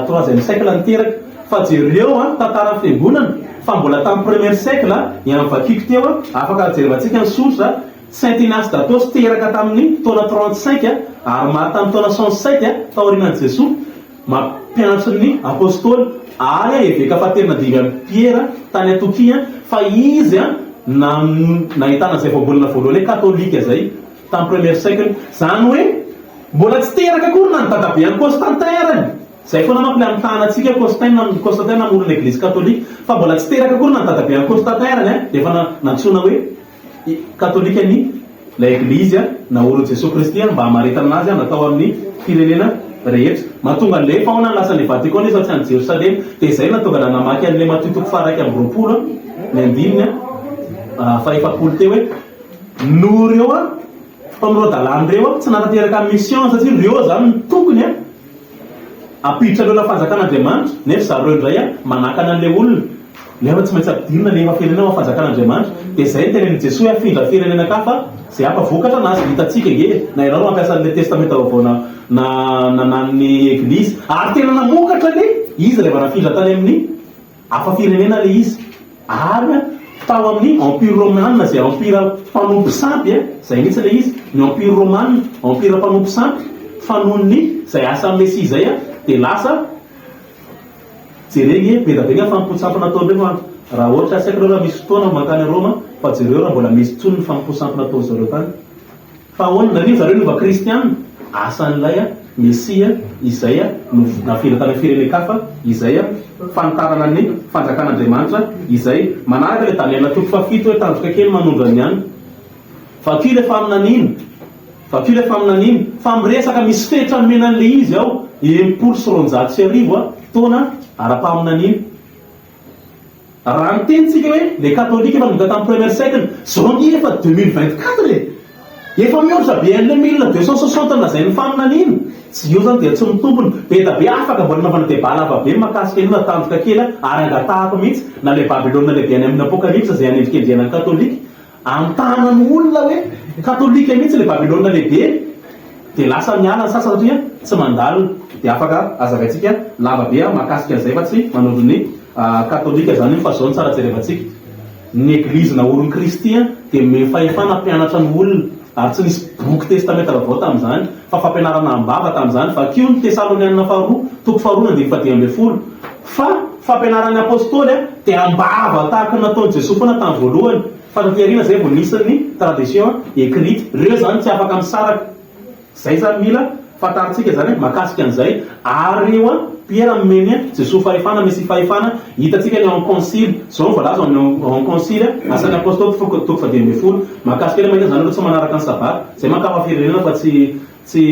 troisième siècle no teraka. Fa jereo an, tantaran'ny fiangonana fa mbola tamin'ny premier siècle ihany vakiko teo an, afaka jerevantsika ny source, Saint Ignace d'Athos teraka tamin'ny taona 35 ary maty tamin'ny taona 107 taorianan'i Jesoa, mampiantso ny Apostoly ary eveka fahatelo nandimby an'i Piera tany Antokia fa izy nahitana izay voambolana voalohany hoe katolika izay. Tamin'ny premier siècle. Izany hoe mbola tsy teraka akory na ny dadabe an'i Constantin arany. Izay foana manko ilay amitahana antsika Constantin Constantin namorona eglizy katolika. Fa mbola tsy teraka akory na ny dadabe an'i Constantin arany an, dia efa nantsoina hoe katolika ny ilay eglizy naorin'i Jesoa Kristy mba hamaritana azy natao amin'ny firenena rehetra. Mahatonga an'ilay fa ahoana ny lasa any Vatican nefa tsy any Jerosalema. Dia izay no nahatonga namaky an'ilay Matio toko faha-21 ny andininy faha-40 teo hoe Noho ireo mpanorao-dalàna ireo tsy nahatanteraka ny mission satria ireo izany no tokony hampiditra an'ireo fanjakan'Andriamanitra nefa zareo indray manakana an'ilay olona nefa tsy maintsy ampidirina ny efa firenena ao amin'ny fanjakan'Andriamanitra dia izay no tenenin'i Jesoa hoe afindra firenena-kafa izay hampavokatra anazy hitantsika ange e na ianao no mampiasa an'ilay testamenta vaovao na na nanan'ny eglizy ary tena namokatra anie izy rehefa nafindra tany amin'ny Hafa firenena ilay izy. Ary tao amin'ny Empire Romana izay empire mpanompo sampy, izay mihitsy ilay izy, ny Empire Romana, empire mpanompo sampy, fa noho ny izay asan'ny Mesia izay dia lasa, jereo ange, be dia be ny fanompoan-tsampy nataon'ireo fa raha ohatra, tsy haiko aloha raha misy fotoana mankany Roma, fa jereo raha mbola misy intsony ny fanompoan-tsampy nataon'zareo tany. Fa ahoana, naninona zareo niova kristiana? Asan'ilay. Mesia izay no nafindra tany amin'ny firenen-kafa, izay fanitarana ny fanjakan'Andriamanitra, izay manaraka ilay Daniela toko fahafito hoe tandroka kely manondro an'ny any. Vakio ilay faminaniana, vakio ilay faminaniana, fa miresaka misy fetra nomena an'ilay izy ao, 1260 taona ara-paminaniana. Raha niteny tsika hoe le katolika efa nanomboka tamin'ny premier siècle, zao ange efa 2024 e! Efa mihoatra be an'le 1260 nolazain'ny faminaniana! Tsy eo zany dia tsy mitombina. Be da be afaka mbola anaovana débat lava be mahakasika an'io na tandroka kely ary angatahako mihitsy na le Babylona lehibe any amin'ny apocalypse izay anendrikendrehana ny katolika Antanan'ny olona hoe katolika mihitsy ilay Babylona lehibe dia lasa miala ny sasany satria tsy mandalina. Dia afaka hazavaintsika lava be mahakasika an'izay fa tsy manondro ny katolika izany io fa izao no tsara jerevantsika. Ny eglizy naorin'i Kristy dia nomeny fahefana hampianatra ny olona ary tsy nisy boky testamenta vaovao tamin'izany fa fampianarana am-bava tamin'izany. Vakio ny Tesalonianina faharoa toko faharoa ny andininy fahadimy ambin'ny folo fa fampianaran'ny apostoly dia am-bava tahaka ny nataon'i Jesoa foana tamin'ny voalohany fa taty aoriana izay vao nisy ny tradition écrite. Ireo izany tsy afaka misaraka. Izay izany mila fantarintsika izany mahakasika an'izay ary ireo an Piera nomeny Jesoa fahefana, Mesia fahefana, hitantsika ny ao amin'ny konsily, izao no voalaza ao amin'ny konsily, Asan'ny Apostoly toko fahadimy ambin'ny folo, mahakasika ilay mahita izany aloha tsy manaraka ny sabata, izay mankafa firenena fa tsy tsy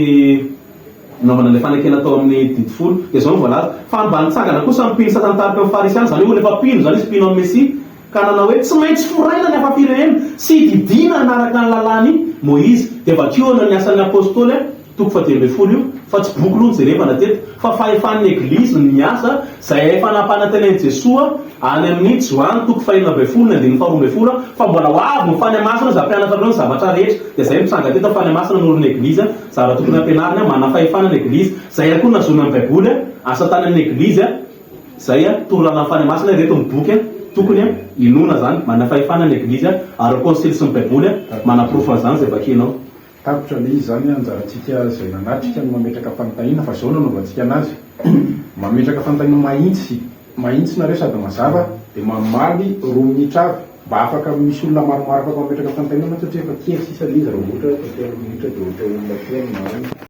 nanaovana ilay fanekena tao amin'ny didy folo, dia izao no voalaza, fa mba nitsangana kosa ny mpino sasany tarika ny Farisiana, izany hoe olona efa mpino izany izy, mpino an'i Mesia, Ka nanao hoe, Tsy maintsy foraina ny hafa firenena sy didiana hanaraka ny lalàn'i Môizy. Dia vakio eo ny Asan'ny Apôstôly toko fahadimy ambin'ny folo io, fa tsy boky aloha no jerevana teto, fa fahefan'ny Eglizy ny miasa, izay efa nampanantenain'i Jesoa any amin'ny Joany toko fahenina ambin'ny folo ny andininy faharoa ambin'ny folo, fa mbola ho avy ny Fanahy Masina izay hampianatra anareo ny zavatra rehetra. Dia izay mitranga teto, Fanahy Masina no orin'ny Eglizy, zavatra tokony hampianarina, manana fahefana ny Eglizy. Izay ihany koa no nahazoana ny Baiboly, asa tany amin'ny Eglizy. Zay a, toro lalana Fanahy Masina ireto ny boky a, tokony a, inoana zany, manana fahefana ny eglizy a, ary ny konsily sy ny baiboly a, manaporofo an'izany zay vakianao. Tapitra le izy zany anjarantsika zay nanatrika no mametraka fanontaniana fa zao no anaovantsika anazy mametraka fanontaniana mahintsy mahintsy nareo sady mazava de mamaly roa minitra avy mba afaka misy olona maromaro afaka mametraka fanontaniana mantsy satria efa kely sisa le izy raha ohatra hoe telo minitra de ohatra olona telo na roa.